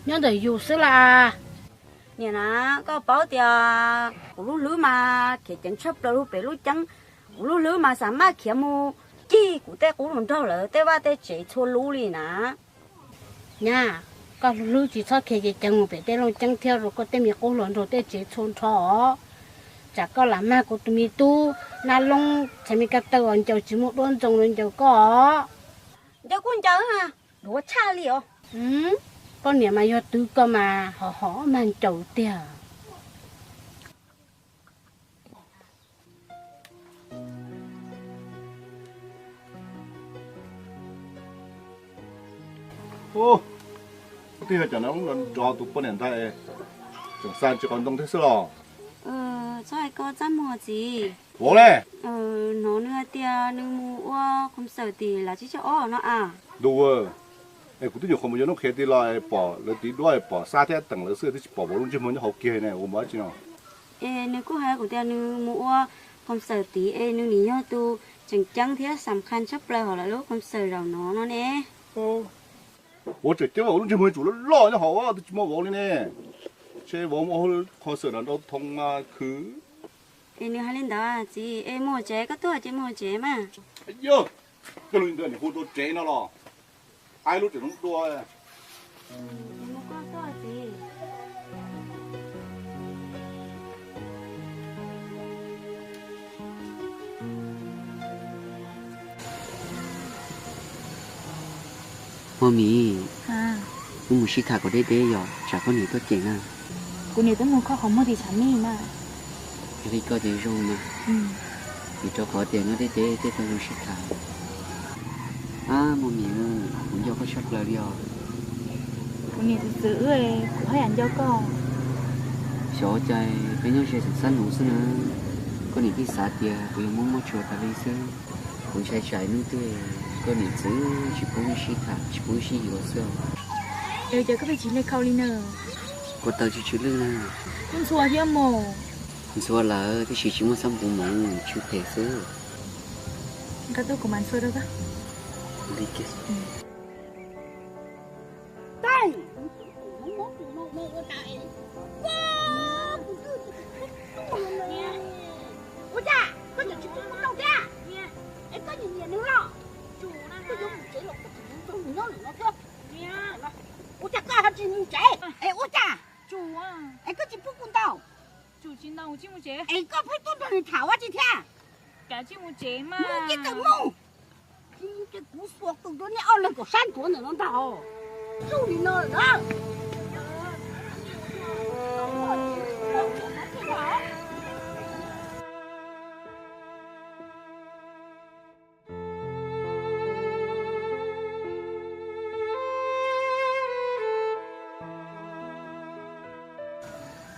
nyob ntawm yus xwb las. Niam na, koj paub tias kuv lub hlwb mas khiav ceev tshaj plaws lug pem lub ceeb. Kuv lub hlwb mas xav maj khiav mus cig kuv tej qub hluas nraug lawv tej vaj tej tsev txhua lub li na. Nyab, koj lub hlwb tsis txhob khiav ceev ceev mus pem tej looj ceeb thiab rau koj tej me qub hluas nraug tej tsev txhua nrho os. Tsam koj lam mag kuv tus me tub nab loob txhais me ko taw uas ncaws tsis muaj duab ntxoo los ncaws koj os. Ncaws kuj ncaws, duav tshaj li os. Poj niam mas yog twv koj mas hom hom mag ncaws tiag. Ub, twb yog cov no los nrog tus poj niam ntag, Xa tsis qos ntoo thiab xwb los? Txhob hais ko txaj muag txiv. Vauv ne? Hnov nws hais tias nws mus ua qhov xawm tim lav tsib caug ob no a. Ntuj, es kuv twb nyuam qhuav mus yuav noob qhiav tid los pom lawv tiv duab pom Xab thiab Teem lawv xwb twb tsis pom vauv lub ntsej muag nyob hauv kiag ne, ua mus dab tsi no? Es nws kuj hais kuv tias nws mus ua qhov xawm tid es nws nim yog tus tseem ceeb thiab xam khaj tshaj plaws hauv lawv lub qhov xawm zaum no no ne. Ua tseem ceeb vauv lub ntsej muag tsuas loj loj nyob hauv twb tsis muaj vauv li ne. Ntshe vauv mus ua qhov xawm no rau thoob mas khwv. Es nws hais li ntawd txiv, es mus tsev, koj tuaj ces mus tsev mas. Yog, koj lub ntuj nim hu tau tsev no los? Aib lub tsev no dua. Mog Mim, wb mus sib tham kom deb deb yom, tsam koj niam tuaj cem na. Kuv niam twb mus kho qhov muag tim tshav mij na. Yog li koj ces zoo na, vim rau qhov tias nyob deb deb tej tau zoo sib tham. Ab Mog Mim, kuv nco koj tshaj plaws li os. Kuv niam txwv txwv wb, kuv haj yam nco koj. Xyov ua cas peb nyob ze xeem Xab Nuv xwb na, koj niam thiaj xav tias kuv yuav muab muab tsuas tas li xwb. Kuv ntshai tsam ib hnub twg koj niam txwv tsis pub wb sib tham tsis pub wb sib yuav xwb. Es cas koj pheej tsis hle khau li na? Ko taw tsis tsw lwj na. Kuj ntxhua thiab mas. Ntxhua lawm tiam sis tsis muaj xab npum mus, tsw phem xwb. Nqa tuaj kuv mam ntxhua rau koj. Li kiag. Ua cas koj tseem tsis pub kuv tau thiab? Es koj nyiam nyiam nws los? Koj yuav mus tsev los koj tseem yuav nrog nws nyob lawm no thiab. Ua cas koj ho tsis mus tsev? Es ua cas? Es koj tsis pub kuv ntaus? Es koj pheej tuaj nrog nws tham ua tsi thiab? Mus ces tawm mus. Tsis mus ces kuv xuas tus rau nej ob leeg kom sab ntsuav ntawm no ntag. Tsuj li no lawm.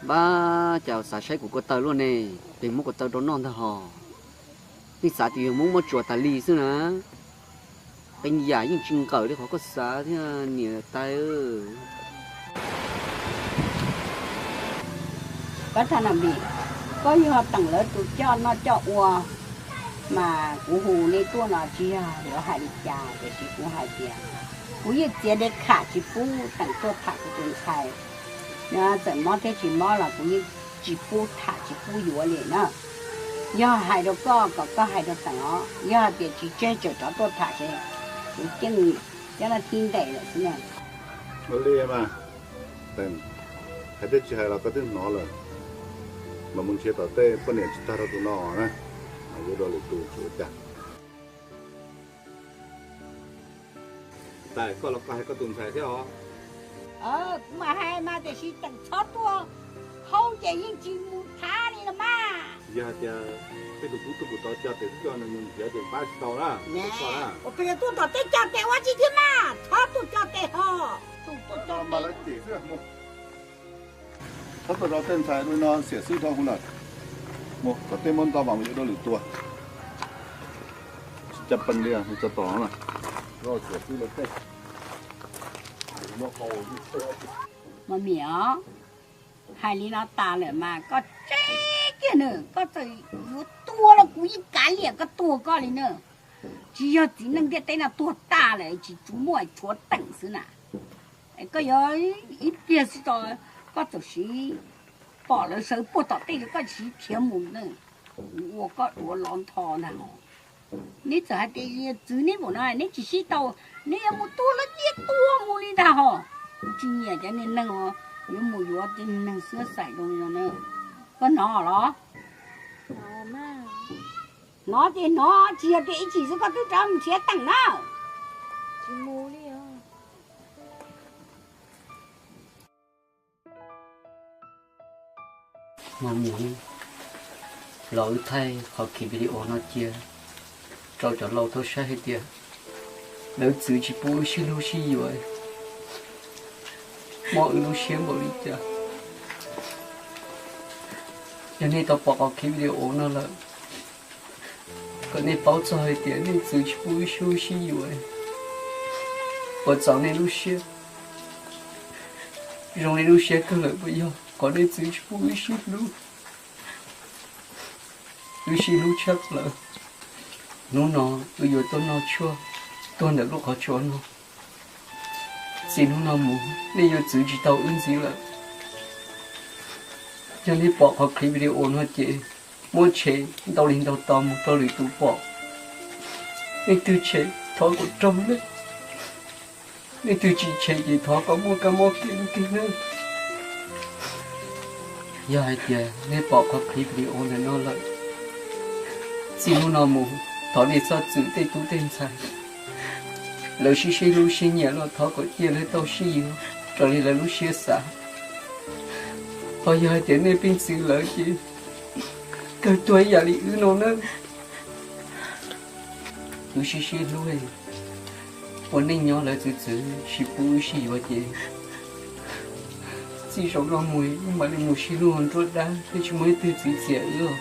Npab, cas xav saib kuv ko taw luaj ne, pes muab ko taw rau noj ntag hos. Yeej xav tias yog muab muab tsuas tas li xwb na. Qee yam yeej tsis nqawm li qhov koj xav thiab niam tais. Koj tha na Mim, koj yog Teem lawv tus coj noj coj ua, mas kuv hu nej tuaj no tsis yog yuav hais li cas, tiam sis kuv hais tias kuv yeej txiav dej kham tsis pub Teem tuaj tham kuv tus ntxhais. Txawm mob thiab tsis mob los kuv yeej tsis pub tham tsis pub yuav li na. Yog hais rau koj kom koj hais rau Teem os, yog hais tias tsis tseg tseem rov tuaj tham ces kuv ceeb cov no thib ntees lawm xwb na. Ua li mas, Teem, hais thiab tsis hais los koj twb hnov lawm, mas mus nrhiav tom tej poj niam tsis tag rau tus no na, mas yuav dua lwm tus tsis ua cas. Tais, koj los koj hais koj tus ntxhais thiab os. Kuv mam hais mas tiam sis Teem txhob tuaj, hauv ces yeej tsis mus thav li los mas. Yog hais tias peb tus tub tuaj kuv tau cog tes xwb, coj nws mus nrhiav ces pab tsis tau na. Ua peb tuaj tom tej cog tes ua tsi thiab mas, txhob tuaj cog tes ho. Tus tuaj cog tes. Txhob tuaj zov tej ntxhais no xiam xwb dhau kuv lawm. Mus tom tej muab nto mas mus yuav dua lwm tus. Tsis caj pees li, mus txog tom no. Mos Mim os, hais li no tas lawm mas koj tseb kiag na, koj txawm yuav tuag los kuv yeej kav liam koj tuag koj li na. Tsis yog txiv neej ntiaj teb no tuag tag lawm tsis tsuas muaj tshuav Teem xwb na. Koj yuav ib pliag xwb tso, koj txawm siv pom lawv sawv puag tom tej koj siv khiav mus na, ua koj duav lov ntho ntag. Neb txawm hais tias txwv neb npaum no neb tsis sib tau, neb yuav mus tuag los cia tuag mus li ntag hos. Kuv tsis nyiam cov niag neeg yuav mus yuav tej neeg xwb xaim zoo li no na. Koj hnov los? Hnov ces hnov, tsis yog tias ib chim xwb koj twb rov mus nrhiav Teem na. Mos Mim, los wb thaij qhov khiv video no cia rau cov laus tau saib hais tias lawv txwv tsis pub wb sib hlub sib yuav, mob wb lub siab npaum li cas. Yog nej tau pom qhov clip video no lawm, kom nej paub txog hais tias nej txwv tsis pub wb sib hlub sib yuav, puas txaus nej lub siab, zoo nej lub siab kawg lawm puas yog qhov nej txwv tsis pub wb sib hlub, wb sib hlub tshaj plaws. Hnub no wb yuav tuaj noj tshuaj tuag ntawm lub qhov tsua no. Txij hnub no mus nej yuav txwv tsis tau wb ntxiv lawm. Yog nej pom qhov clip video no ces muab share ntau li ntau tau mus rau lwm tus pom. Leej twg share thov kom raug nawb, leej twg tsis share ces thov kom muaj kab mob kev ntwg nawb. Yog hais tias nej pom qhov clip video ntawm no lawm, txij hnub no mus thov nej txhob txwv tej tub tej ntxhais, lawv sib sib hlub sib nyiam los thov kom cia lawv tau sib yuav raws li lawv lub siab xav. Ho yog hais tias nej pheej txwv lawv ces kawg tuag ib yam li wb no nawb. Wb sib sib hlub, ua neej nyob lawv txwv txwv tsis pub wb sib yuav ces txij zaum no mus wb mam li mus sib hlub nruab dab thiab tsis muaj leej twg txwv txiav wb.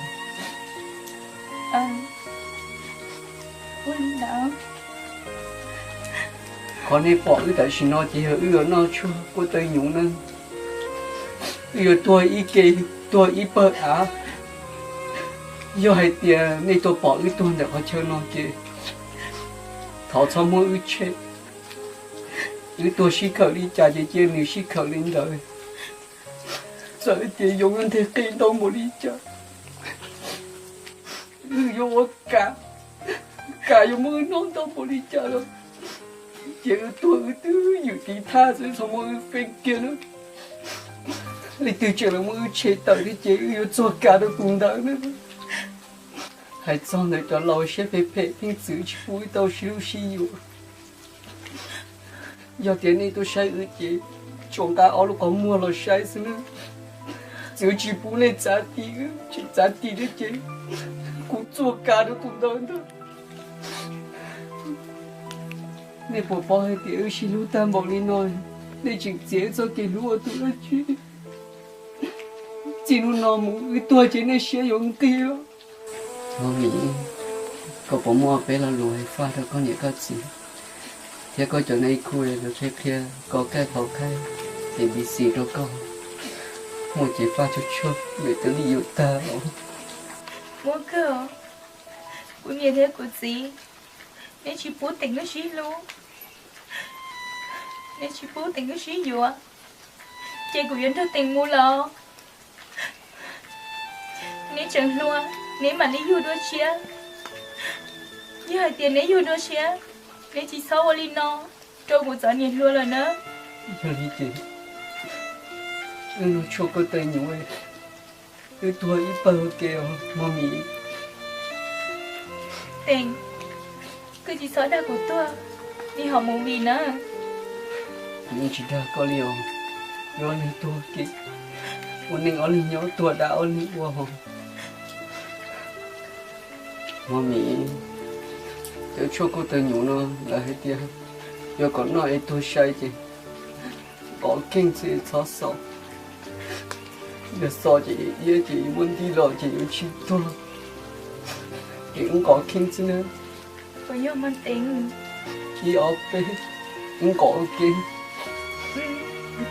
Qhov nej pom wb tam sim no ces yog wb yuav noj tshuaj kuj tawg nyuv na. Wb yuav tuag ib ke, tuag ib pawg av. Yog hais tias nej tuaj pom wb tuag ntawm qhov chaw no ces thov txhob muab wb tshem. Wb tuag sib khawm li cas ces cia nws sib khawm li ntawd. Txawm tias yuav muaj nteg qi ntau npaum li cas, wb yuav ua kam, kam yuav muab wb noj ntau npaum li cas los ces wb tuag wb twb ywm tiv thaj xwb, txhob muab wb feeb kiag na. Leej twg tseem los muab wb tshem tawm thiab ces wb yuav txuag kam rau tus ntawd na. Hais txog ntawm cov laus siab phem phem pheej txwv tsis pub wb tau sib hlub sib yuav, yog tias nej tuaj saib wb ces tsuas nqa ob lub qhov muag los saib xwb na. Txwv tsis pub nej txav ti, tsis txav ti thiab ces kuv txuag kam rau tus ntawd ntag. Nej puas paub hais tias wb sib hlub tag npaum li no, nej tseem txiav wb txoj kev hlub ua tus dab tsi? Txij hnub no mus wb tuag ces nej siab yuav nqig los? Mos Mis, koj puas muaj peb lo lus hais faj rau koj niam koj txiv thiab koj cov nais khu lus qhia qhia koj kaij thaum khaib A B C rau koj, muaj cev faj tsuag tsuag lawm twb li yuav tag os. Muaj kawg, kuv niam thiab kuv txiv, neb tsis pub teem wb sib hlub, neb tsis pub teem wb sib yuav, ces kuv yuav nrog teem mus los. Neb tseem hluas, neb mam li yug dua tshiab. Yog hais tias neb yug dua tshiab, neb tsis txhob ua li no rau kuv txoj niam hluas lawm na. Yog li ces wb noj tshuaj koj tawg nyuv, wb tuag ib pawg ua ke os Mos Mis. Teem, koj tsis txhob dag kuv tuag li hom movie na. Kuv yeej tsis dag koj li os. Wb ob leeg tuag ua ke, ua neej ob leeg nyob, tuag dab ob leeg ua hos. Mos Mis, cov tshuaj koj tawg nyuv no lawv hais tias yog kom noj es tuag sai ces nqov kheej xwb txhob xaus. Yog xaus ces iab ces yuav muab nti los ces yuav tsis tuag. Ces wb nqov kheej xwb na. Puas yog Mos Teem? Ib ob peb, wb nqov ua ke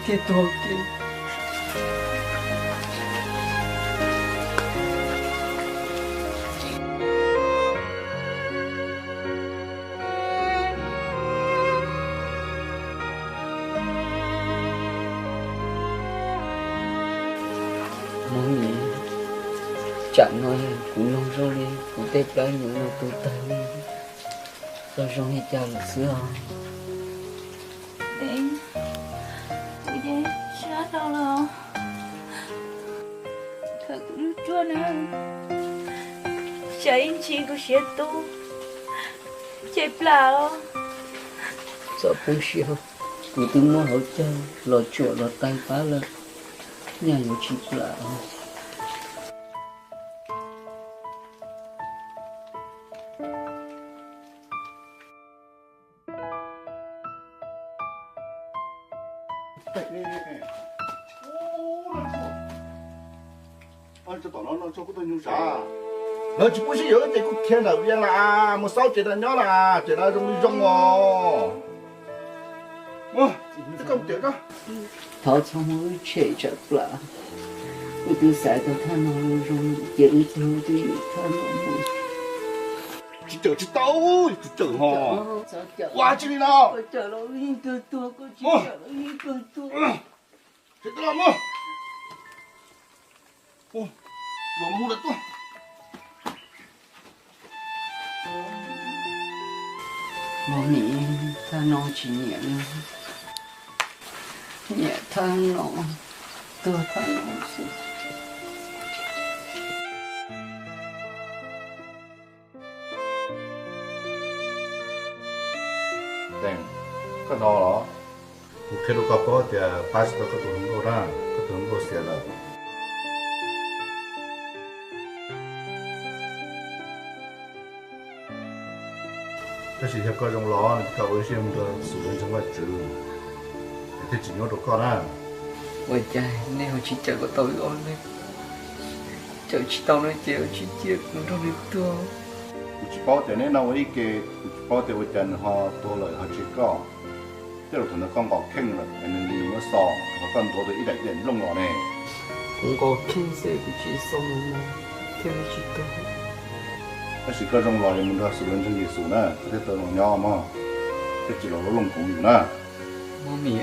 thiaj tuag ua ke. Mos Mis, tsam no kuv mloog zoo li kuv tej plab nyuv no tu tawg li, tau zoo li cas lawm xwb os. Teem, kuv ces sab dhau lawm. Khaws kuv lub tshuaj na, tsam ib ntsis kuv siav tu ces plam os. Txhob poob siab, kuv twb muab hauv caug los tsuam los tais pab lawm, nyaj yuav tsis plam os. Lawv tsis pub sib yuav ces kuj khiav ntawm Vias lawm, mus xauj tsev no nyob lawm, tsev no zoo li zoo os. Thov txhob muab wb tshem tsam plaws, wb twb xav tau thaj no zoo, ces wb tuag twb yuav thaj no mus. Tsis cawm tsis tau, tsis cawm ho. Ua tsis li no. Tsis los mus. Los mus lawm tuaj. Mog Mim, thaj no tsis nyiam li, nyiam thaj no, tuag thaj no xwb. Teem, koj hnov los? Kuv qhia rau koj paub tias pab tsis tau koj tus hluas nkauj na, koj tus hluas nkauj xiam lawm. Tab sis yog koj zoo los koj ua ib siab mus rau xus rau ntseeg Vajtswv, es thiaj tsis nyuaj rau koj na. Ua cas nej ho tsis cawm kom tau wb ob leeg? Cawm tsis tau no ces tsis cia kuv nrog nws tuag. Kuv tsis paub tias neb noj ua ib ke, kuv tsis paub tias ua cas nws ho tuag lawm ho tseg koj. Tej zaum thaum ntawd koj nqos kheej lawm es nws li nws muab xo, ho koj ntuav tau ib daim ib daim nplooj los ne. Kuv nqos kheej xwb kuv tsis xo mus no thiaj li tsis tuag. Tab sis koj zoo los yuav mus nrog xus rau ntseeg Yexus na, koj thiaj tau zoo nyob mog, thiaj tsis los lub looj kuv yus na. Mog Mim,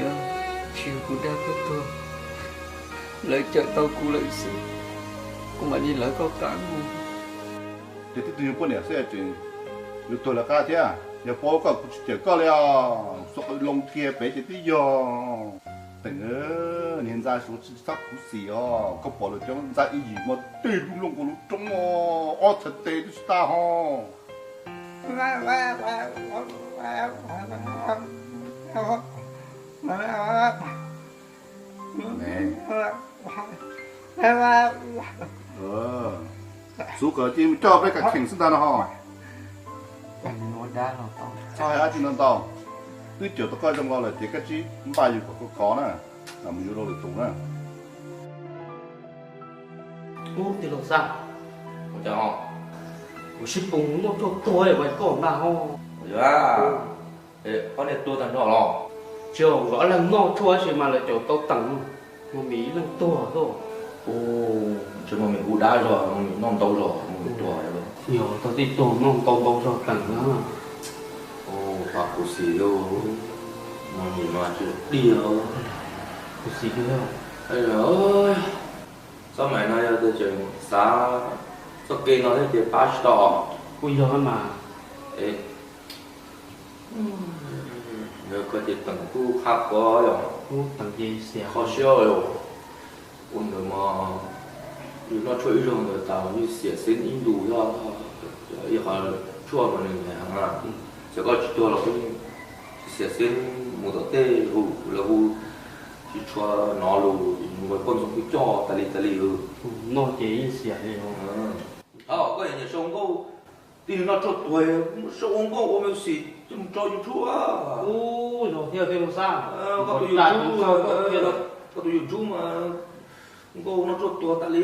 tsis yog kuv dag koj tuag, lawv cawm tau kuv lawm xwb, kuv mam li lawv koj qab mus. Ces twb tug yug poj niam xwb tseem yuav tuag lawv qab thiab. Yog paub koj kuv tsis cawm koj li os. Xua qw loo kiag pem ces twb yog. Teem, niag ntxa Suav tsis txhob khuv xim os. Koj pom lawv cov ntxa Iziv mas tej lub looj kuv lub roob os, ob txhais tes twb tsis tau ho. Xub kom cia mus coj peb kam kheem xwb ntag no ho. Txhob hais dab tsi ntau ntau, twb cawm tau koj zoo los lawm ces koj tsib npaj yus kom koj kov na, mus yuav rau lwm tus na. Ub, tij laug Xab, kuv sib pus noj tshuaj tuag es koj npaj ho. Ob niag tuag tag nrho los? Tsis, nkawd ob leeg noj tshuaj tab sis mas lawv cawm tau Teem, Mog Mim ib leeg tuag xwb. Ub, ntshe Mog Mim hu dab zog, Mog Mim noj ntau zog, Mog Mim tuag. Yog tau tib tug noj ntau ntau zog Teem na. Ub, pab khuv xim li, Mog Mim mas tsis diag. Khuv xim li. Txoj mais no yog tias tseem xav txoj kev no thiab ces pab tsis tau. Kuj yog mas. Yog koj ces Teem kuj qab kov yom. Teem ces xiam kho siab yom. Ua ntawd mas yus noj tshuaj ib zaug ntawd tas mas yus xiam xeeb ib ntus thiab. Ib qho tshuaj mas nws nyiam heev na. Txawm koj tsis tuag los yeej xiam xeeb mus tom tej hu lawv hu tsis tshua hnov lus, poj ntxoog kuj coj tas li tas li. Noj ces yeej xiam li. Koj nyiam sau nkauj, tij laug noj tshuaj tuag, sau nkauj ua music coj mus tso YouTube. Ub, yog thiab tij laug Xab. Koj tus YouTube mas nkauj noj tshuaj tuag tas li.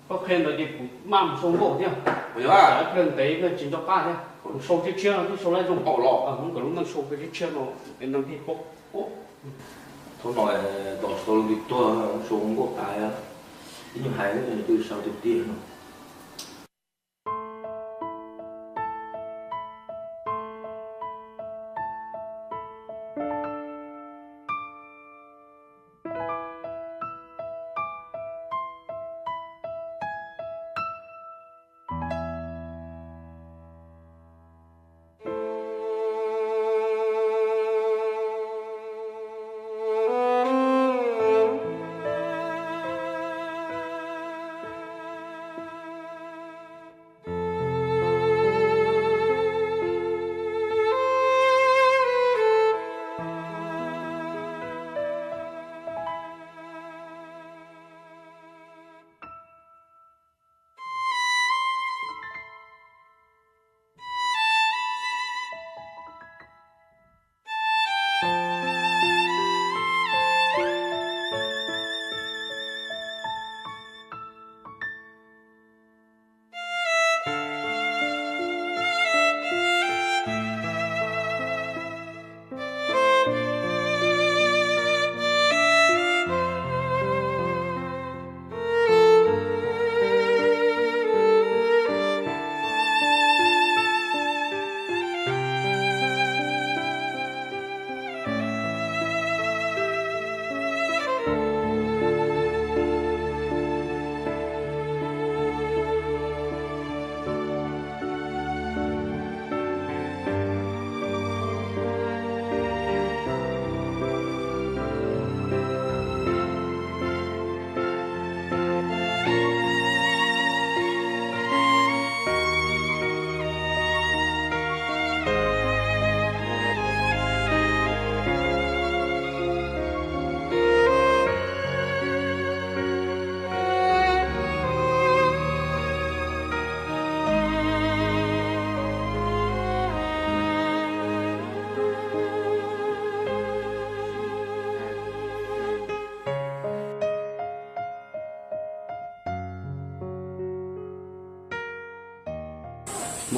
Koj qhia ntawd ces kuv maj mus sau nkauj thiab. Ib pliag ntev pliag tsis nco qab thiab, kuv sau tshiab tshiab no twb sau lawm zoo. Hmoob nkawd lub neej sau tshiab tshiab no es neeg thiaj paub. Thaum no tos tsis tau leej twg tuag sau nkauj tas, ib nyuag hais twb sau tiag tiag no.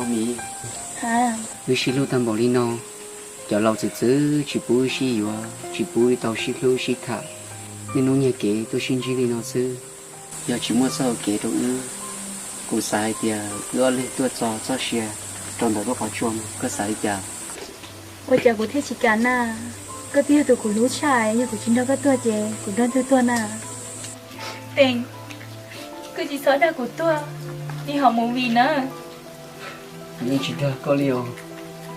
Miv, wb sib hlub tag npaum li no, cov laus txwv txwv tsis pub wb sib yuav, tsis pub wb tau sib hlub sib tham, niaj hnub nyiag kev tuaj sib ntsib li no xwb. Yog tsis muaj txoj hau kev rau wb, kuv xav hais tias wb ob leeg tuaj txo txoj sia rau ntawm lub qhov tsua no, koj xav li cas? Ua cas kuv thiaj tsis kam na? Koj twb yog tus kuv hlub tshaj, yog kuv tsis nrog koj tuaj ces kuv nrog leej twg tuaj na? Teem, koj tsis txhob dag kuv tuag li hom movie na. Kuv yeej tsis dag koj li os.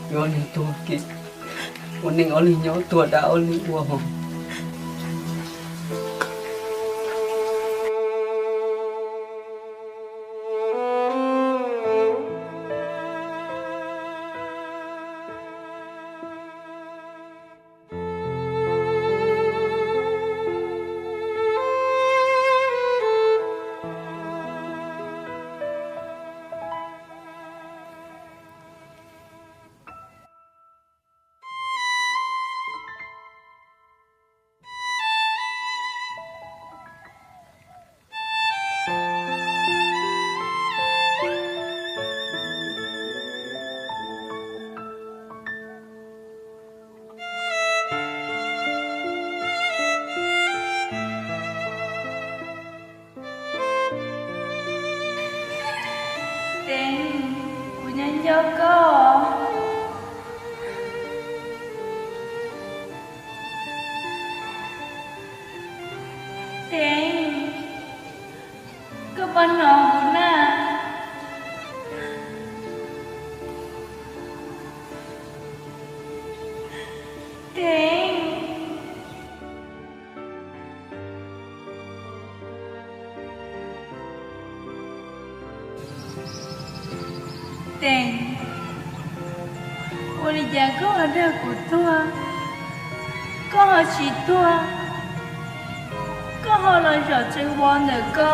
Wb ob leeg tuag ces ua neej ob leeg nyob, tuag dab ob leeg ua hos. Teem, kuv nyob nco koj. Teem, koj puas hnov kuv na? Teem. Teem, ua li cas koj ho dag kuv tuag, koj ho tsis tuag, koj ho los zaum tsees vov ntawm ko?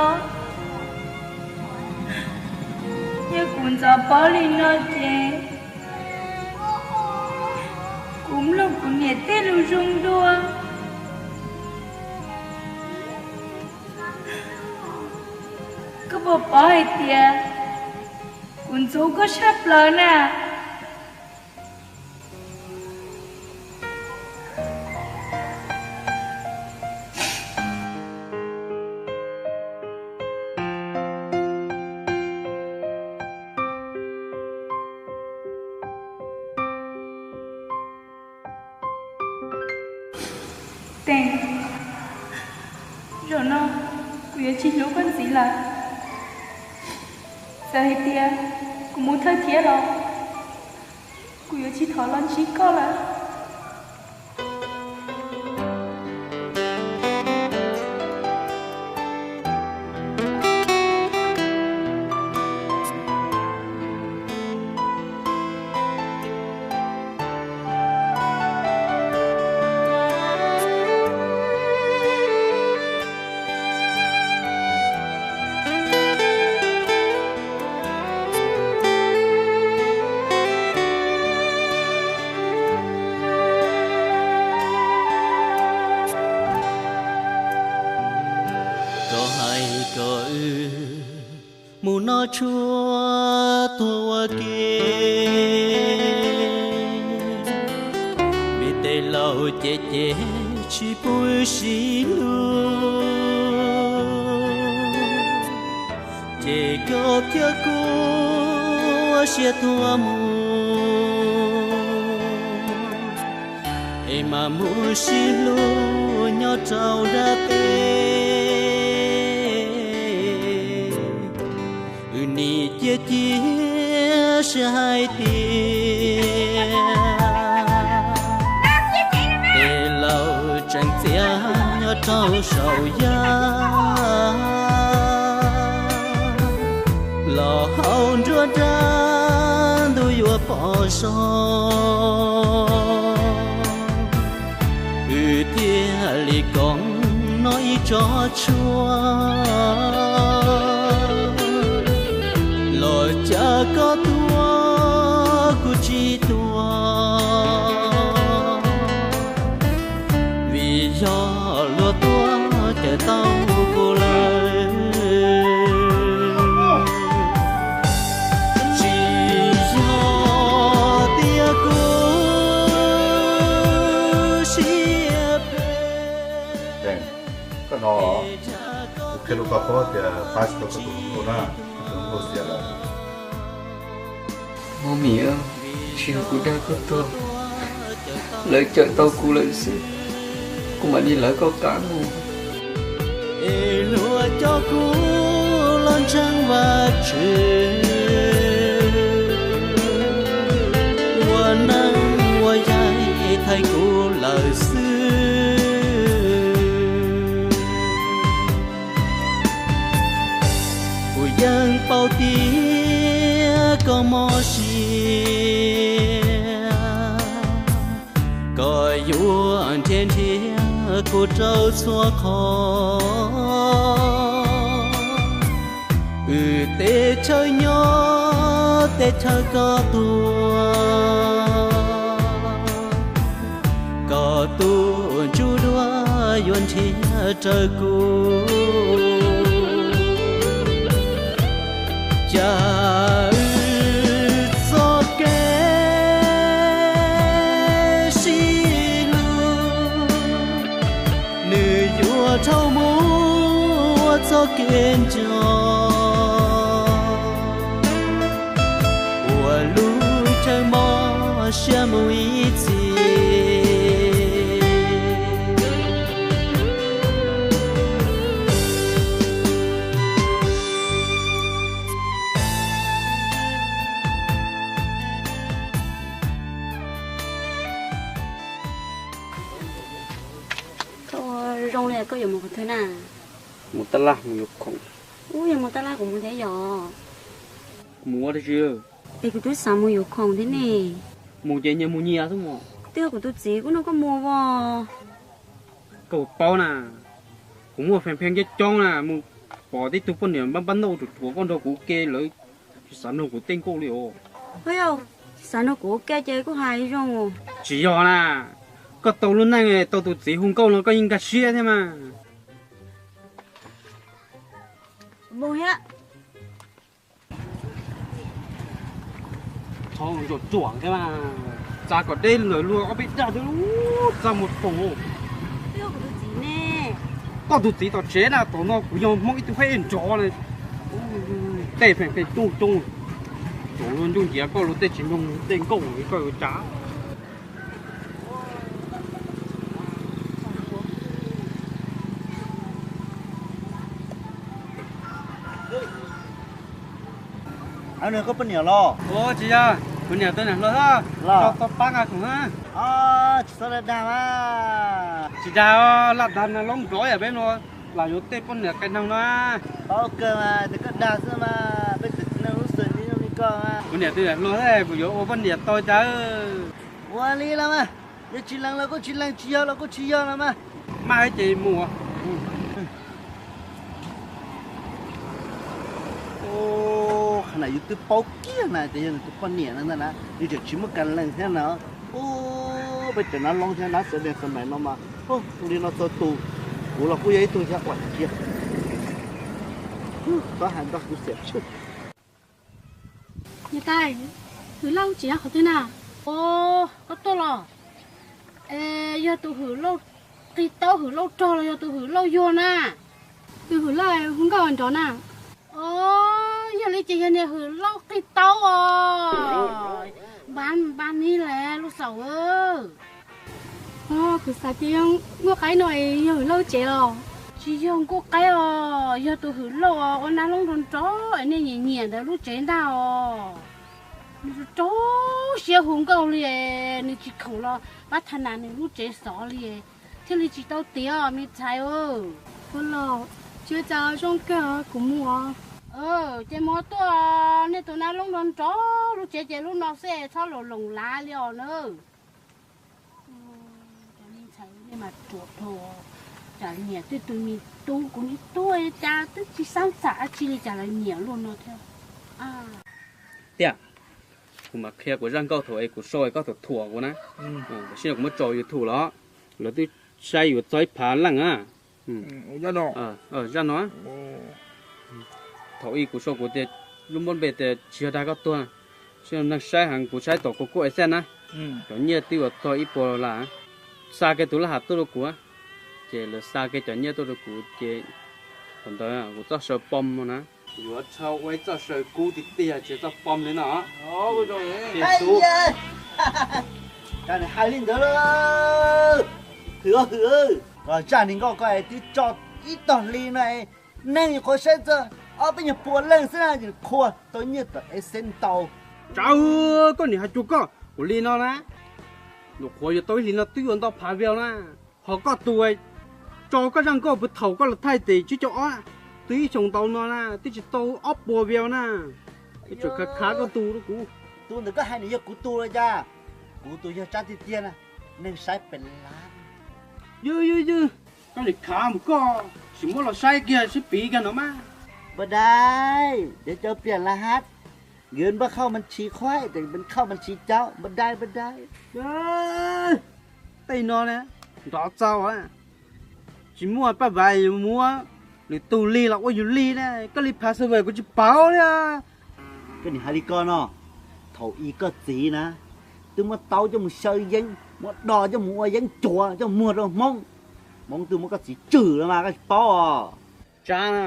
Yog kuv ntxov paub li no ces kuv mloog kuv niam tej lus zoo dua. Koj puas paub hais tias kuv ntxub koj tshaj plaws na? Teem, zaum no kuv yuav tsis hlub koj ntxiv lawm. Txawm hais tias kuv mus thawj thiab los kuv yuav tsis thov los ntsib koj lawm. Koj hais kom wb mus noj tshuaj tuag ua ke, vim tej laus cem ces tsis pub wb sib hlub, ces koj thiab kuv ua siab tuag mus, es mam mus sib hlub nyob rau dab teb. Wb nim cia cia sib hais tias tej laus tseem txias nyob rau saum yaj, los hauv nruab nrab ntuj yuav pom zoo. Wb thiaj li koom noj ib tsob tshuaj, los cas koj tuag kuv tsis tuag, vim yog luag tuag cawm tau kuv lawm. Tsis No, kuv qhia rau koj paub tias pab tsis tau koj tus hluas nkauj na, koj tus hluas nkauj xiam lawm. Mom mim, tsis yog kuv dag koj tuag, lawv cawm tau kuv lawm xwb, kuv mam li lawv koj qab mus. Es luag coj kuv los ntseeg Vajtswv, ua neej ua yaig thaiv kuv lawm xwb. Kuv yeej paub tias koj mob siab, koj yuav nrhiav nrhiav kuv rau txhua qhov. Wb teb chaws nyob teb chaws koj tuag, koj tus ntsuj duab yuav nrhiav raws kuv. Cas wb txoj kev sib hlub, nws yuav dhau mus ua txoj kev nco, ua lub chaw mob siab mus ib txhis. Koj ua zoo li koj yuav mus qhov twg na? Mus tab laj mus yuav khoom. Ub, yog mus tab laj kuv mus thiab yom. Mus ua dab tsi? Es kuv twb xav mus yuav khoom thiab ne. Mus ces nyias mus nyias xwb mas. Twb yog kuv tus txiv kuj nrog koj mus as. Koj puas paub na, kuv muaj feem pheej coob coob na, mus pom tib tug poj niam npab npab ntaj ruam ruam koj nrog kuv ua ke lawv tsis xav mloog kuv tej nkauj li os. Tsis xav mloog kuv ua ke ces kuj hais zoo. Tsis yog na, koj tau lub neej tau tus txiv hu nkauj no koj yeej nkag siab thiab mas. Mus thiab. Txhob ntsuam ntsuam thiab mas, txav kom deb ntawm luag ob peb dag thiab, txaj muag toog. Koj tus txiv tom tsev na, tom no kuv yog Hmoob ib tug haib nrov na, tej feem pheej coob coob, tsuas luag ncuj nciav koj luag tej tsis mloog tej nkauj li koj yuav cas. Nws koj poj niam los? Ua tsis yog, kuv niam tus niam hluas xwb, los tau pab nqa khoom na. Tsis txhob dag dag mas. Tsis dag, laj dag na loob nrov yam peb no, lam yuav tej poj niam qee noog no. Paub kawg mas, tias koj dag xwb mas, peb txiv neej lub xeem tib zoo li koj mas. Kuv niam tus niam hluas xwb, kuv yuav ua poj niam tau cas. Ua li los mas, yog tsis lees los kuj tsis lees, tsis yog los kuj tsis yog los mas. Maj ces mus. Qhov na yus twb paub kiag na tias yog nws tus poj niam no ntag na, nws tseem tsis muaj kas lees thiab na. Peb cov nab loob thiab nab xeem dees xeem mem no mas, li no txog tus, kuv los kuj yog ib tug xyab uas kiag. Txhob hais ntau kuv xiam tshwj. Niam tais, hwm lauj tsis yog qhov twg na? Koj tuaj los? Yog tus hwm lauj qig taub hwm lauj rog los yog tus hwm lauj yuag na? Tus hwm lauj hu nkauj nrov na. Yog li ces yog niag hwm lauj qig taub os. Npab npab nib las lub xaus. Kuv xav tias yog nkauj qaib no es yog hwm lauj tsev los? Tsis yog nkauj qaib os, yog tus hwm lauj os, ua nab loob nrov nrov es nej nyiam nyiam ntawd lub tsev ntag os. Nws rau siab hu nkauj li, nws tsis khoom los pab tham nas nws lub tsev xov li, thiaj li tsis tau tiav me ntxhais. Ua los, tsis ua cas, zoo kawg, kuv mus os. Ces mus tuaj, nej tus nab loob nrov nrov lub tsev ces lub no xwb, txhob los loos lav li os na. Cov me ntxhais nej mas ruam dhau, tsam nyiam twb tus me tub, kuv niag tub cas twb tsis xav xav dab tsi li cas lawv nyiam luaj no thiab. Tiag, kuv mam qhia kuv zaj nkauj thaum es kuv sau es koj thuam thuam kuv na. Tam sim no kuv muab tso YouTube los, lawv twb saib yuav txog ib phav leej na. Zaj no, thaum ub kuv sau kuv tias lub npauj npe tias tsis yog dag koj tuag, tsis yog neeg saib heev, kuv saib tom kuv kuj es xaj na. Cov nyiaj twb yuav txog ib puas las, xa kiag tus laj ham tuaj rau kuv, Ces lawv xa kiag cov nyiaj tuaj rau kuv ces thaum ntawd kuv txoj saw pom no na. Yuav txhob ua ib txoj saw kub tiag tiag tsis txoj pom li no. Hais li ntawd, hwm hwm, zaj ni nkauj koj twb tso ib tog hli no, neeg nyuam qhuav saib txog ob peb nyuag pua leej xwb na, qhuas tau nyiaj tom ev xeeb ntau. Tsav, koj niam hais cuag koj kuv li no na, nyuam qhuav yuav tau ib hlis no twb yuav ntau phav vias na. Ho koj tus, tso koj zaj nkauj puag thaum koj los thaij tes tsib caug ob, twb ib xyoos ntau no na twb tsis tau ob puas vias na. Tseem khav khav koj tus rau kuv. Tus ntawd koj hais nws yog kuv tus los cas? Kuv tus yog tsab tiag tiag na, neeg saib pes lab. Ywg ywg ywg, koj nim khav mus koj, sim muab los saib kiag sib piv kiag no mas. Npawg Dais, เดี๋ยวจะเปลี่ยนรหัส เงิน npawg เข้าบัญชีค่อย แต่เป็นเข้าบัญชีเจ้า npawg Dais, npawg Dais. Tej no na, nrov txaus, tsis muaj paj vav yuav muab lwm tus li los ua yus li na, koj li password kuv tsis paub li. Koj nim hais li ko no, thaum ub koj txiv na, twb muab tau coj mus xyaw yeeb, muab do coj mus ua yeeb cuav coj muag rau Hmoob, Hmoob twb muab koj txiv tswm los mas koj tsis paub os. Tsav na,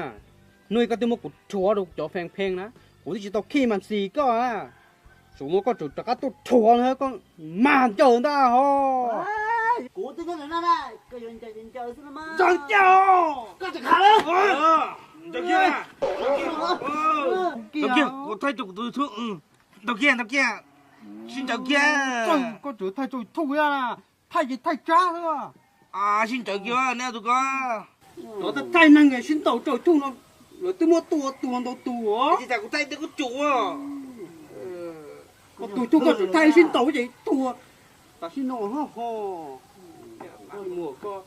hnub koj twb muab kuv rhuav rau cov feem pheej na, kuv twb tsis tau khij mas xis koj na. Tsum muab koj tsum rov qab tuaj rhuav na, koj mag ncaws ntag ho. Kuv twb nyob ntawm no na, koj yuav ncaws ces ncaws xwb no mas. Ncaws kiag, koj tseem khav lawm. Ntaus kiag, kuv thaij rau kuv tus YouTube. Ntaus kiag, ntaus kiag, sib ntaus kiag. Koj tseem thaij rau YouTube, thaij ces thaij tsab xwb. Sib ntaus kiag neb tus ko. Cov thaij neeg sib ntaus rau YouTube no, lawv twb muab tua tuag ntau tus os. Kuv thaij tej kuv tsum. Koj tus cuj koj tseem thaij sib ntaus ces tuag. Tam sim no ho ho.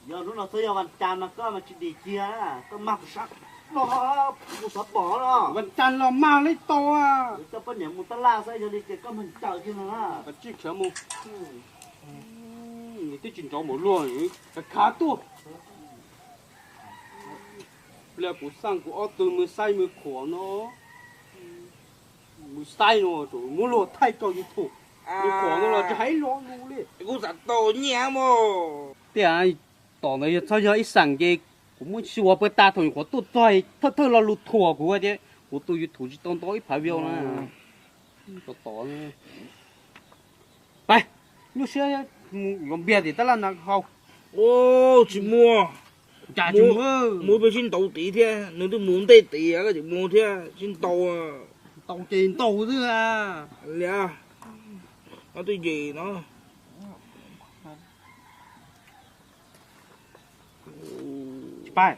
Yog hnub no txhob yog vas cas mas koj mas tsis dim kiag, koj mag kuv sab, mus xav pom no. Vas cas los mag li tau. Koj poj niam mus tab laj xwb, yog li ces koj mag ncaws kiag no na. Koj tsis khiav mus. Nws twb tsis nrov npaum luaj, khav tuaj. Pliag kuv xaj kuv ob tug mws xaib mws khuam no, mws xaib no muab luag thaij rau YouTube, mws khuam no los tsis hais lo lus li. Kuv xav tau nyiaj mog. Tiam tom ntawd yog txhob yog ib xeem ces kuv muab xyuas pawg tas thaum nyuam qhuav tuaj txog thawj thawj lo lus thuam kuv tias kuv tus YouTube tsis tau ntau ib phav view na. Tom tom Pab, nyuaj siab, mus yuav npias tim tab laj na hau. Tsis muaj. Cas tsis muaj? Mus peb sib ntaus tid thiab, nws twb mus ntej tid, koj tseem mus thiab sib ntaus. Ntaus ces ntaus xwb a. Li, ob twb yim no. Tsis pab.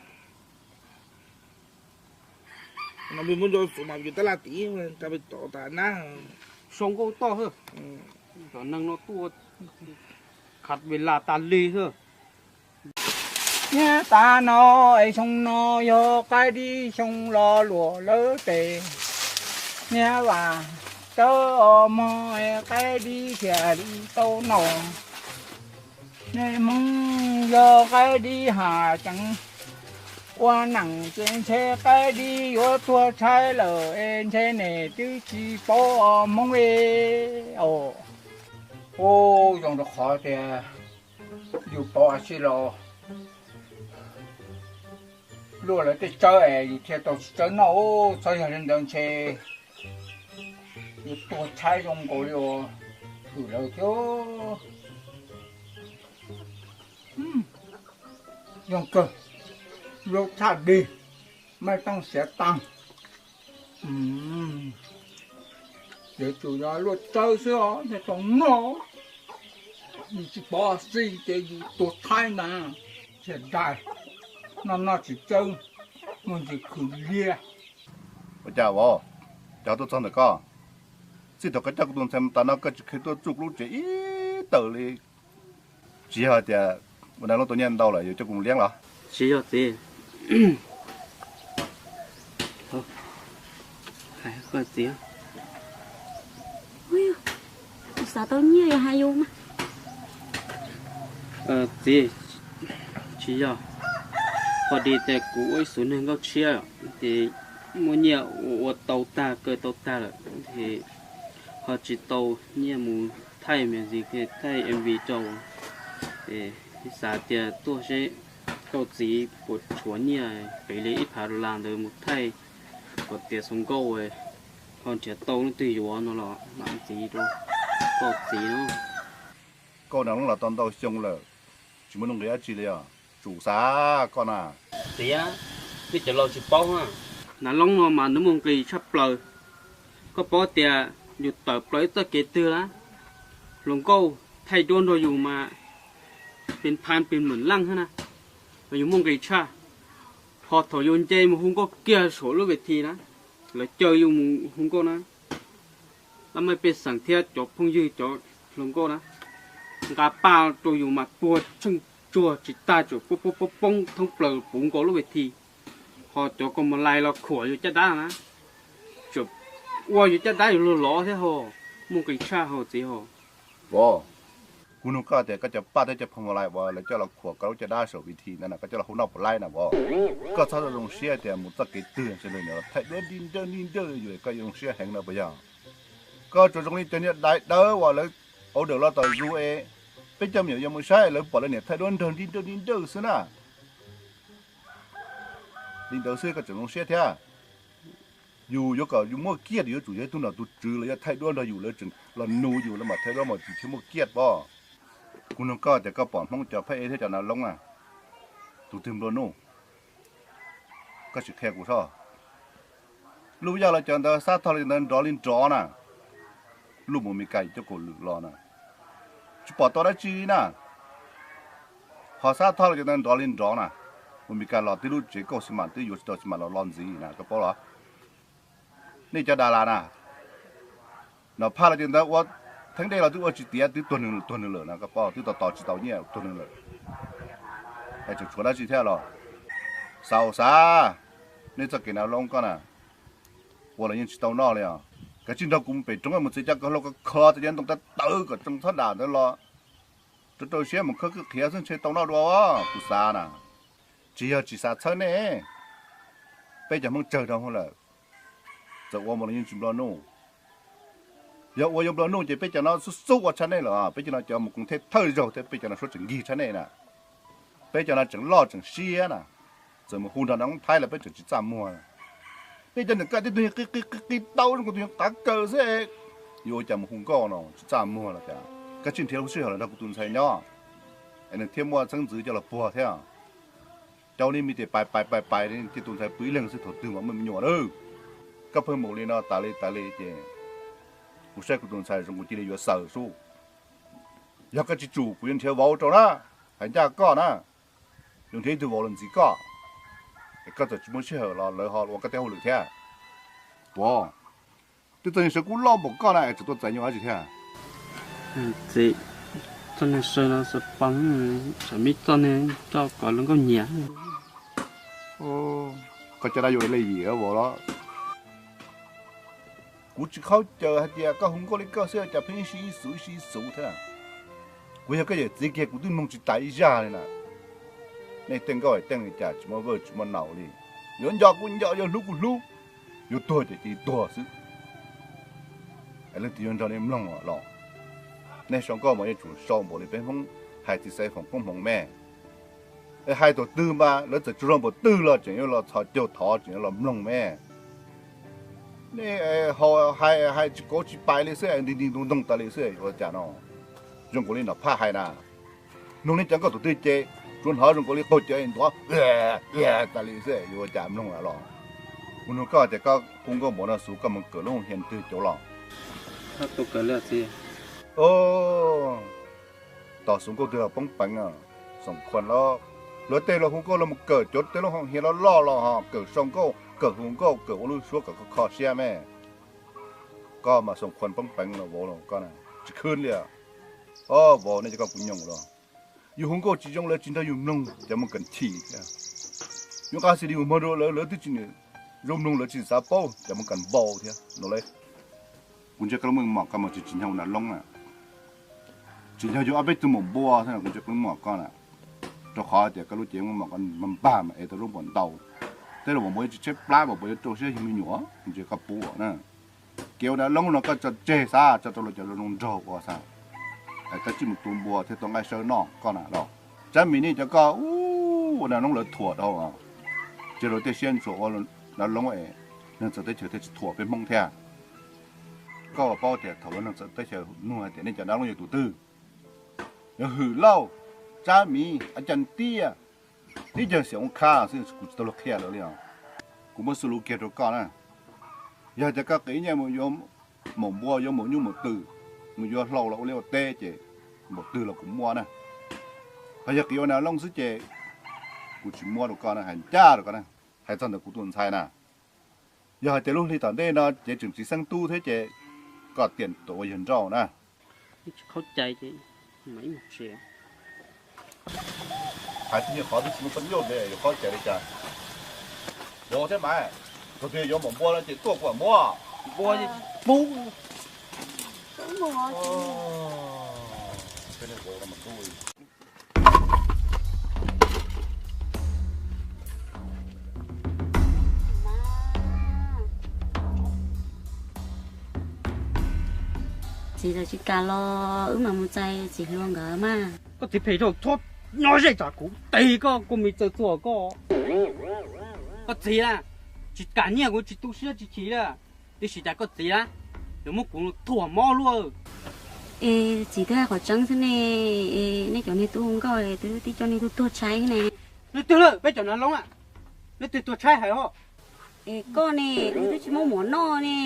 No peb muab nco xub mas yus tab laj tid, rau peb tom tas na. Sau nkauj toj hwb. Cov neeg no tuaj khav ve las tas li hwb. Niaj tas no es xyoo no yog qaib dib xyoo lo luam lawm tes, niaj vas tawb os mog es qaib dib thiaj li tau noj. Nej Hmoob yog qaib dib hav tseem ua neej ces ntshe qaib dib yuav tuag tshaib lawm es ntshe nej twb tsis paub os Hmoob e. Ub, zoo rau qhov tias yus pauv a si los luaj lawv tej tsawb es yus thiaj tau tsis tsawb noj. Txhob yog li ntawd ntshe yuav tuag tshaib zoo nkaus li uas hwm lawv thiab. Zoo kawg, lub thaj dig, maj tooj siav taag. Yuav tsum yog luaj tsawb xwb os, yog tau noj. Yus tsis pov xij ces yus tuag tshaib na. Txias dais, noj noj tsis tsawb, muaj ntsis khwv liag. Ua cas vauv, cas tuaj txog ntawm koj? Txij thaum koj coj kuv tus ntxhais mus tas no koj tsis khwv tuaj txuj lub tsev ib tawm li. Tsis yog tias ua neeg lub tau nyiaj ntau lawm yuav coj kuv mus liab los? Tsis yog txiv. Hais koj txiv. Kuv xav tau nyiaj yog hais yus mas. Txiv, tsis yog, qhov dis tias kuv ua ib xub neeg nkauj tshiab ces muaj nyiaj ua ua tau tag kaw tau tag lawm ces ho tsis tau nyiaj mus thaij music thaij M V rau. Xav tias tuaj seb Koj txiv puas tshuav nyiaj piv li ib phav dollar ntawd mus thaij kom tiav xoo nkauj, ho nrhiav tau leej twg yuav no los mam ntxiv rau koj txiv no. Koj Nav Loob los tau ntau xyoo lawm, tsis muaj nuj nqis dab tsi li os, tsum xav koj na. Tiav, nej cov laus tsis paub. Nav Loob no mas nws muaj nqis tshaj plaws. Koj paub tias yus tawm plaws ib txoj kev twg na, hluas nkauj thaij duab nrog yus mas pes phav pes meem leej thiab na, mas yus muaj nqis tshaj. Ho thaum yus nce mus hu nkauj kiag saum lub ves thi na, lawv caw yus mus hu nkauj na, laj mej pej xeem thiab cov phooj ywg cov hluas nkauj na, nqa paj rau yus mas puag tsheej tsuag tsis tag, tsuas poob poob poob poob thoob plaws puv nkaus lub ves thi. Ho cov kaus mos lais los khuam yus caj dab na, tsuas ua yus caj dab yus log lov thiab ho, muaj nqis tshaj ho txiv ho. Vauv, kuv nug koj tias koj cov paj thiab cov phoo mos lais uas lawv coj los khuam koj lub caj dab saum ves thi ntawd na, koj coj los hu noj puas laib na vauv? Koj txhob zoo siab tias mus txoj kev twg sawv daws thaij duab nti nrawj nti nrawj yus koj yuav zoo siab heev no puas yog? Koj tsuas zoo li cov niag dais dawb uas lawv order los tom zoo es peb cov me nyuam yuav mus saib lawv pom lawv niam thaij duab nrog nti nrawj nti nrawj xwb na. Li ntawd xwb koj tseem zoo siab thiab. Yus yuav kom yus muaj kiaj yuav tsum yog ib tug nom tus tswv los yog thaij duab nrog yus, lawv tseem los nug yus lawv mam thaij duab mas yus thiaj muaj kiaj pob. Kuv nug koj tias koj pom Hmoob cov phab ej thiab cov Nav Loob na, tus twg nplua nuj? Koj sim qhia kuv soj. Luj Yaj los cov ntawd, Xab Thoj los cov ntawd nrov li nrov na, luj mus Mes Kas coj kaum lwm los na, tsis pom tau dab tsi li na. Ho Xab Thoj los cov ntawd nrov li nrov na, mus Mes Kas los twb lub tsev kauj xi mas twb yuav tsis tau xi mas los los ntxiv na, koj paub los? Nej cov Das Las na, Nom Phaj los cov ntawd ua theeb dej los twb ua tsis tiav, twb tuag nws tuag nws lawm na, koj paub, twb tos tos tsis tau nyiaj tuag nws lawm. Es tseem tshuav dab tsi thiab los? Xaus xav, nej txoj kev Nav Loob koj na, ua los yeej tsis tau noj li os. Kav tsij nrog kuv mus pem roob mus txiav cov kawg hlau kho txiav cov ntoo tawv tawv kom tsoo txhob dam ntawd los rau rau siab mus khawb kwj qhiav xwb ntshe tau noj dua, kuv xav na. Tsis yog tsis xav txhawb nej, peb cov Hmoob tsawg rau lawm, txawm ua mus los yeej tsis nplua nuj. Yog ua yuav nplua nuj ces peb cov no xub xub ua tshaj nej lawm, peb cov no cov mus koom thej thawj zaug thiab peb cov no suab tseem nkig tshaj nej na. Peb cov no tseem loj tseem siab na, txawm mus hu nrog Nav Loob Thaib los peb tseem tsis txaj muag. Nej cov niam kaj tib tug qi qi qi tau zoo kuv tus qav kaws xwb, yuav ua cas mus hu nkauj no tsis txaj muag los cas. Koj tsij nrhiav lub sij hawm los nrog kuv tus ntxhais nyob, es nws thiaj muaj xeeb ntxwv coj los puag thiab. Cau li me tes pais pais pais pais, cia tus ntxhais pw ib leeg xwb thaum twg mas muaj me nyuam lawm. Koj pheej mus li no tas li tas li ces kuv saib kuv tus ntxhais zoo kuv cia li yuav xaws sub. Yog koj tsis tsum kuv yuav nrhiav vauv rau na, hais ncaj koj na, yuav nrhiav ib tug vauv los ntxiv koj, es koj txawm tsis muaj sij hawm los lawv ho ua koj tej hauj lwm thiab. Puas, twb txog niag sawv kub loj npaum koj na es tseem tuaj txais nyuj dab tsi thiab? Txiv, txoj niag sawv no xav pom, tsam me txoj niag coj kom luag nkauj nyiam. Koj coj dab yuav ua le yim vauv los? Kuv tsis khaub caws hais tias koj hu nkauj li koj xwb cas pheej ib sij ib xus ib sij ib xus thiab. Kuv yog koj yawm txiv kiag kuv twb mloog tsis tas ib zaj li na. Nej tej nkauj hais tej li cas tsis muaj vwj tsis muaj naus li. Yuav nco kuj nco, yuav hlub kuj hlub, yuav tuag ces cia li tuag xwb. Es leej twg yuav nrog nej mloog los? Nej sau nkauj mas yeej tsum sau npaum li peb Hmoob hais txiv xaiv foom koob hmoov me. Es hais thaum twg mas lawv txawm tsaug zog npaum twg los tseem yuav los txhos caug thov tseem yuav los mloog me. Nej hais hais tsis kauv tsis pais li xwb, nti nti ntoo ntoo tas li xwb yuav ua cas no? Zoo nkaus li Nom Phaj hais na, mloog nej cov nkauj thaum twg ces tsuas hnov zoo nkaus li qaug cawv ntuav tas li xwb yuav ua cas mloog los? Kuv nug koj tias koj hu nkauj npaum no xwb koj mus kawm lub hia twg cov los? Tos xus nkauj twg los poob peev, Xoom Khuam los luag tej luag hu nkauj los mus kawm cov tej lub hia loj loj los ho kawm sau nkauj kawm hu nkauj kawm ua lub suab kom kho kho siab me. Koj mas Xoom Khuam poob peev los vauv los koj tsis khwb li. Vauv nej cov koj kuv nyoos los, yus hu nkauj tsis zoo lawv tsis nrog yus mloog cov mus kas chim thiab. Yus nqa xi di mus muag rau lawv lawv twb tsis zoo mloog lawv tsis xav paub cov mus kas npau thiab no le. Kuv ntsia koj lub meej mom koj mas tsis tsim nyog ua Nav Loob na, tsim nyog yug ob peb tug maum npua xwb na. Kuv ntsia koj lub meej mom koj na, rau qhov tias koj lub cev meej mom koj npag mas es tau zaub npua ntau. Tej zaum maum npua yuav tsis tshaib plab, maum npua yuav rau siab yug me nyuam, kuv ntsia koj puas na. Kev ua Nav Loob no koj tso tseg xav tso rau luag cov zoo nraug ua xav, es koj tsij mus tu npua thiaj tau nqaij sawb noj koj na los. Tsab mis nej cov koj ub, ua nas loob lawv thuam dhau, ces rau tej siab ntsuas ua nas loob es neeg txawv teb chaws thiaj tsis thuam peb Hmoob thiab. Koj paub tias thaum lub neeg txawv teb chaws nug hais tias nej cov nas loob yog tus twg, yog Hwm Lauj, Tsab Miv, Ab Cas Tiaj, ib yawg Xiam Ua Kha xwb, kuv tsis tau luag qhia lawv li os. Kuv muab xu lus kiag rau koj na, yog tias koj qiv nyiaj mus yuav maum npua, yuav maum nyuj maum twm, mus yuav hlau los ua liaj ua teb ces npaum twg los kuv muab na. Ho yog qiv ua nas loob xwb ces kuv tsis muab rau koj na, hais ncaj rau koj na, hais txog ntawm kuv tus ntxhais na. Yog hais tias lub hli tom ntej no ces tseem txiv xeeb tub thiab ces koj tiam tuam ua yawg nrauj na. Tsis khaub cai ces mam ib mus tsev. Hais tib nyuag qhov twb tsis muaj pab nyuj nte yuav khaub cai li cas. Yuav thiab mas, thaum twg yuav maum npua no ces tuaj kuv mam muab. Npua pub. Txiv lawv tsis kam los wb mam mus txais txiv hluas nkawd mas. Koj txiv phem rau, txhob nyob ze tsam kuv tes koj kua mis txawm txuas koj. Koj txiv na, tsis kam nyiaj kuv tsis tu siab tsis chim li. Tiam sis cas koj txiv na, yuav muab kuv thuam mob luaj. Es txiv twb hais qhov tseeb xwb ne, es nej cov niag tub hu nkauj twb tib co niag tuag tuag tshaib ne. Leej twg lawm, peb cov nas loob na, leej twg tuag tshaib hais os. Es koj ne, nws twb tsis muaj mov noj ne.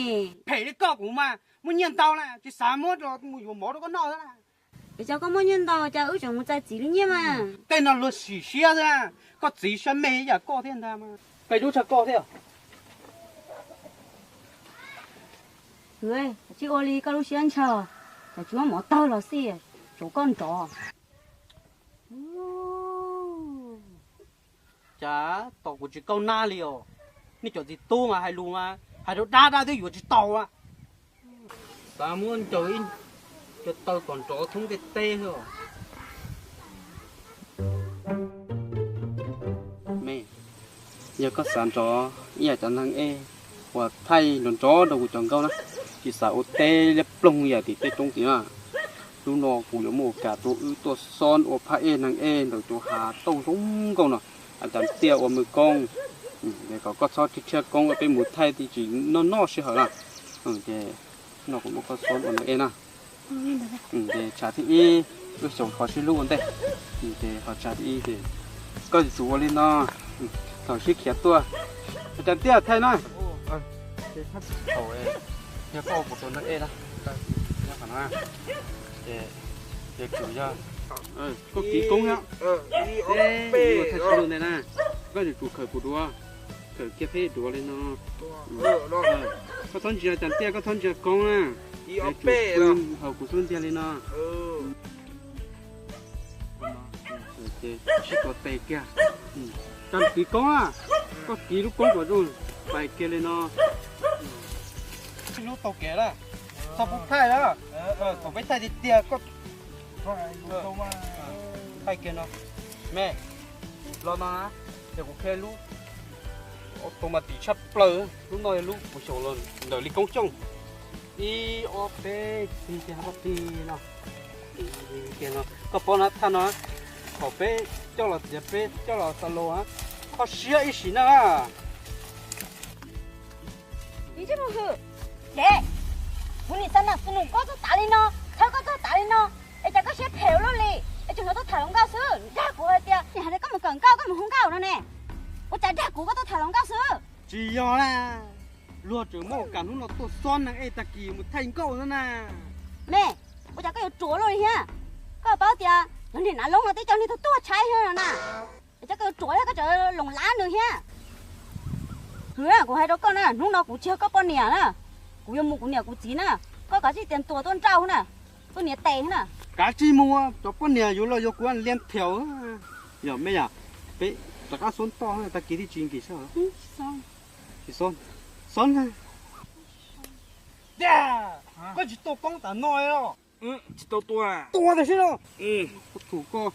Phem li koj kuv mas muaj nyiaj ntau na tsis xav muab los mus yuav mov rau koj noj xwb na. Es cas koj muaj nyiaj ntau cas wb tseem mus txais txiv li nyiaj mas. Tej no luag sim siab xwb na, koj txiv siab me ib yam koj thiab ntag mas. Peb dub tshaj koj thiab. Hwm, tsis ua li koj lub siab ntshaw, cas tsis muab mov tawg los xij, tsuav koj nrov. Cas tos kuv tsis kaub nab li os. Nej cov txiv tub mas hais lus mas hais rau dab dab twb yuav tsis tau a. Xav muab ncaws ib co taw kom nrov thoob ntiaj teb xwb os. Me, yog koj xav nrov ib yam cov neeg ej uas thaij nrov nrov rau kuv cov nkauj na, tsis xav ua teb liab ploog yam tim tej roob tid na. Hnub no kuv yuav muaj kas tuaj wb tuaj xob ua phaj ej neeg ej ntawm cov hav tauj zoo nkauj no, a cas tiaj ua mws koob. Kom koj txhob rhiab koob, peb mus thaij tib tsis noj noj sij hawm na. Ces no kuv muab koj xob ua neeg ej na. Ces tshav thib ib, wb xyaum qhov sib hlub ua ntej. Ces qhov tshav thib ib ces koj yuav tsum ua li no, thaum sib khiav tuaj, a cas tiaj thaij na. Yog koj ua kuv tus neeg ej na, nyob qhov no, ces yuav tsum yog koj kiv koob na, ua thaij sib hlub ntej na, koj yuav tsum khawm kuv duav, khawm kiag peb duav li no. Koj txhob ntsia cas tiaj, koj txhob ntsia koob na, yuav tsum pw hauv kuv xub ntiag li no. Ces sib tuav tes kiag, txhob kiv koob na, koj kiv lub koob kom zoo, pais kiag li no. Sib hlub tau kev lawm, txhob pub thaij na, thaum peb thaij tiag tiag koj thaij kiag no. Me, los no na, ces kuv qhia lub auto mas tim tshaj plaws, lub no yog lub kuv xyaum los ntawm Li Koob Xyooj. Ib ob peb, tig kiag koj tig no, tig kiag no, koj paub na thaj no, thaum peb coj los txiav peb coj los xa los, kho siab ib sim na. Ib tug hwm, ces kuv nim xa nas xu num koj txog tav li no, thawb koj txog tav li no, es cas koj siab phem ua luaj li, es tseem hnov tuaj tham hluas nkauj xwb. Dag kuv hais tias nim hais tias koj mus kawm nkauj, koj mus hu nkauj no ne, ua cas dag kuv koj tuaj tham hluas nkauj xwb. Tsis yog na, luag tseem muab ua kam hnub no tuaj xob neeg ej tag kis mus thaij nkauj xwb na. Me, ua cas koj yuav ruam luaj li thiab? Koj paub tias cov niag nas loob no tib co niag tuag tuag tshaib thiab no na. Es cas koj yuav ruam thiab koj tseem loos lab nws thiab? Hwm, kuv hais rau koj na, hnub no kuv tsis yog koj poj niam na, kuv yuav mus kuv niam kuv txiv na, koj kav tsij tias ntuas tuaj nrauj na, tuaj nias tes na. Kav tsij mus, cov poj niam yuav los yuav kuv lia thiaus. Yog me yam, peb rov qab xob toj tag kis thiaj tsis nkim sab. Tsis xob, xob na. Tiag, koj tsis tua koob tas no os. Tsis tau tua. Tua tam sim no. Koj thum koj,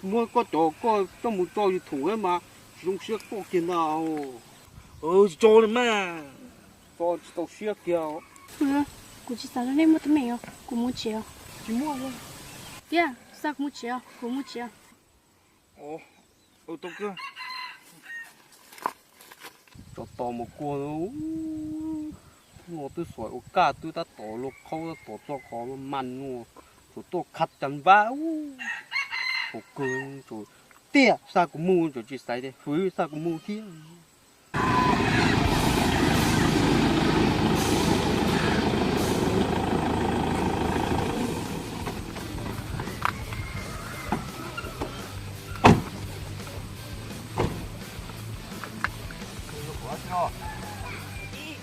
muab koj cov koj coj mus tso YouTube mas tsis zoo siab koj kiag ntag. Tsis tso li mas. Tso tsis tau siab kiag. Kuv tsis xav nrog nej muaj teeb meem os, kuv mus tsev os. Tsis muaj li. Tiag, tsis xav kuv mus tsev os, kuv mus tsev os. Tso tos mus kua, no twb xuas ua kaj twb tab tom luag qhaub tab tom txog qhov mas no, tsuas tuaj khav cas npab, haus kawg, tiag xaj kuv mus, tsuas tsis xaiv tias hwv xaj kuv mus thiab.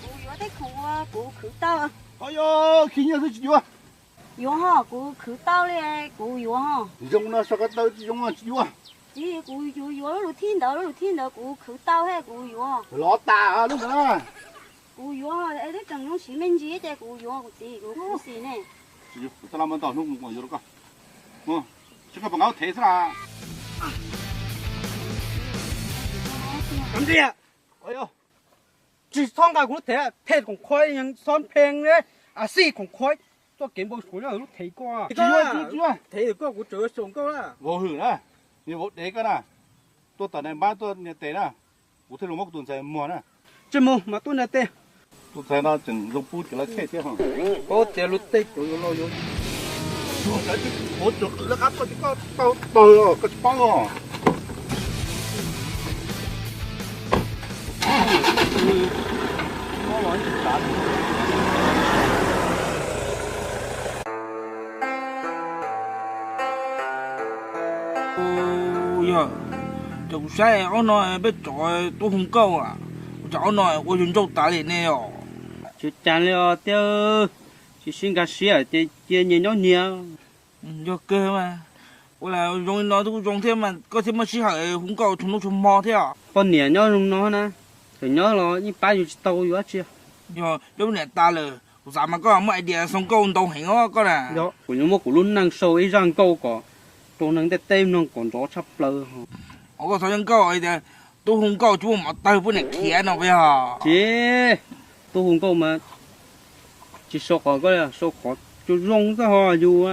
Kuv yuav tej khoom uas kuv khwv tau. Qhov yog khwv nyiaj xwb tsis yuav. Yuav ho, kuv khwv tau li, kuv yuav ho. Zoo no so ko taw tsis zoo tsis yuav. Txiv, kuv yuav yuav lub lus thib ntawd, lub lus thib ntawd kuv khwv tau he, kuv yuav. Los tas lub ntawd na. Kuv yuav, es twb tseem zoo siv me ntsis ces kuv yuav, kuv txiv, kuv khuv xim ne. Tsis yuav, kuv txhob lam muab ntau hnub kuv yuav rau koj. Tsis koj puas nqa lub thev xwb las. Tsis txhob nqa kuv lub thev, thev khoom khuaib, xob pheej, a xij khoom khuaib, txoj kev npau suav nyob lub thev koj. Tsis yuav, tsis yuav, tsis yuav. Thev koj kuv tseem yuav xyoo koj na. Vauv hwm na, niag vauv dev koj na, tuaj tom nais npab tuaj ntiav tes na, kuv thiaj li muab kuv tus ntxhais muag na. Tsis mus mas tuaj ntiav tes. Tus ntxhais no tseem zoo pub cov laj tshej thiab ho. Paub tias luag tej cov yuav laus yuav, ua cov qwv laj qab koj tsis paub os. Yog, ces kuv saib ob no peb tso tub hu nkauj, ua cas ob no ua yus ncauj tas li ne os. Tsis cas li os tiag, tsis sib nkag siab ces cia nyias nyob nyias. Yog kawg mas, ua li zoo li no twb zoo thiab mas koj thiaj muaj sij hawm hu nkauj txhua hnub txhua hmo thiab. Poj niam nyob zoo no na, txawm nyob los yeej pab yus tsis tau yus dab tsi. Yog cov poj niam tas lawm, kuv xav mas koj muaj idea xoo nkauj ntau heev os koj na. Kuv yuav muab kuv lub neej sau ib zaj nkauj kom rau neeg ntiaj teb mloog kom nrov tshaj plaws. Os koj xav nkauj tias tub hu nkauj tsis muaj mov tawg poj niam khiav no puas yog? Tsis, tub hu nkauj mas tsis sau qhov koj, sau qhov zoo zoo xwb ho yus.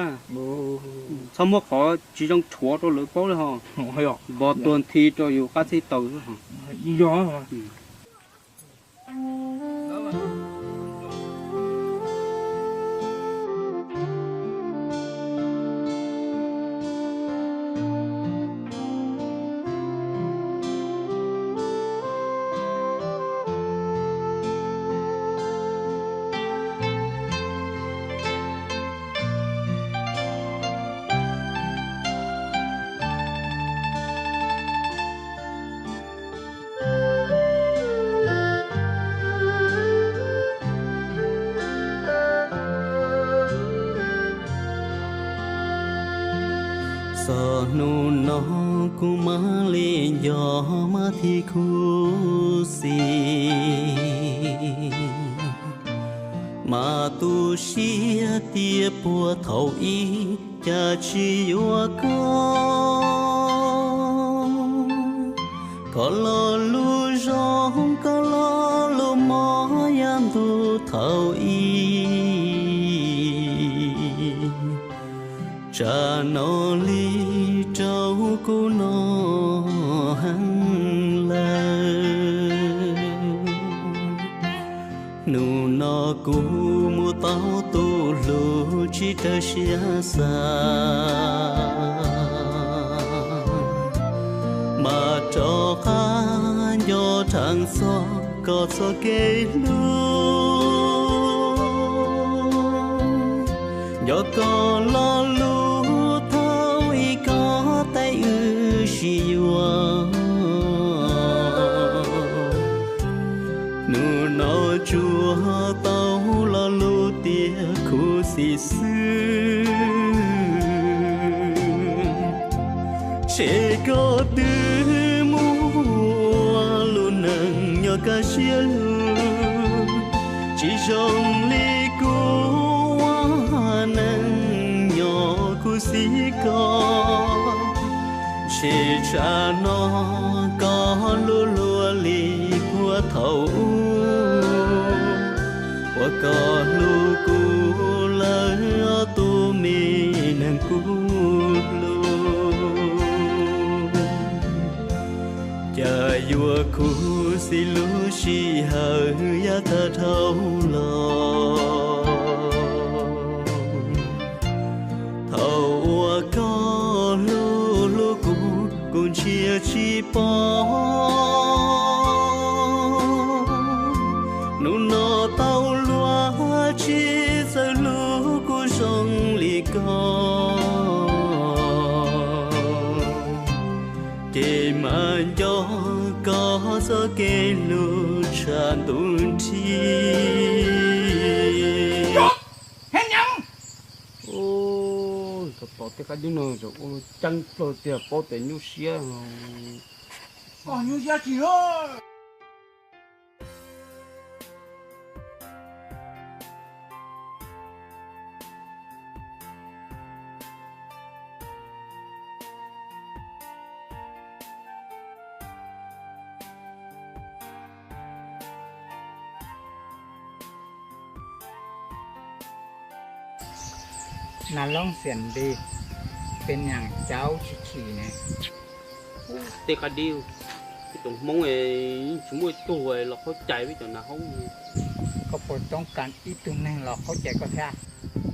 Txhob muab qhov tsis zoo tshuav rau lawv paub li ho. Npog tuag nthi rau yus qab txhib taws xwb ho. Yog. Txog hnub no kuv mam li nco mas thiaj khuv xim, mas tu siab tias puag thaum ub cas tsis yuav koj. Koj lo lus zoo, koj lo lus mob yam ntuj thaum ub, tsam no li rau kuv no heev lawm. Hnub no kuv mus tau tus hlub tsis raws siab xav, mas rov qab nco rheev txog koj txoj kev hlub. Nco koj lo lus thaum ub, koj teem wb sib yuav. Hnub no tsuas tau lo lus tias khuv xim xwb. Ntshe koj twb muaj lub neej nyob kaj siab lug, tsis zoo li kuv ua neej nyob khuv xim koj. Ntshe tsam no koj luag luag li puag thaum ub, uas koj hlub kuv lawm, tus me neeg kuv hlub. Yuav khuv xim lub sij hawm yav tag dhau los, thaum uas koj hlub hlub kuv, kuv ntsia tsis pom. Hnub no tau luag tsis txawj hlub kuv zoo li koj, ces mam nco koj txoj kev hlub tshaj ntuj nthi. Tos tej qab dib no ua ceeb plaws tiag, paub tias nyuaj siab. Koj nyuaj siab tsis lawm. Nas loob xiam nti, peb nyaam caub tsis chim ne. Tej qab dib, peb cov Hmoob yeej tsis muaj ib tug los khaub cai peb cov nas hoob. Koj puas toob kas ib tug neeg los khaub cai koj thiab?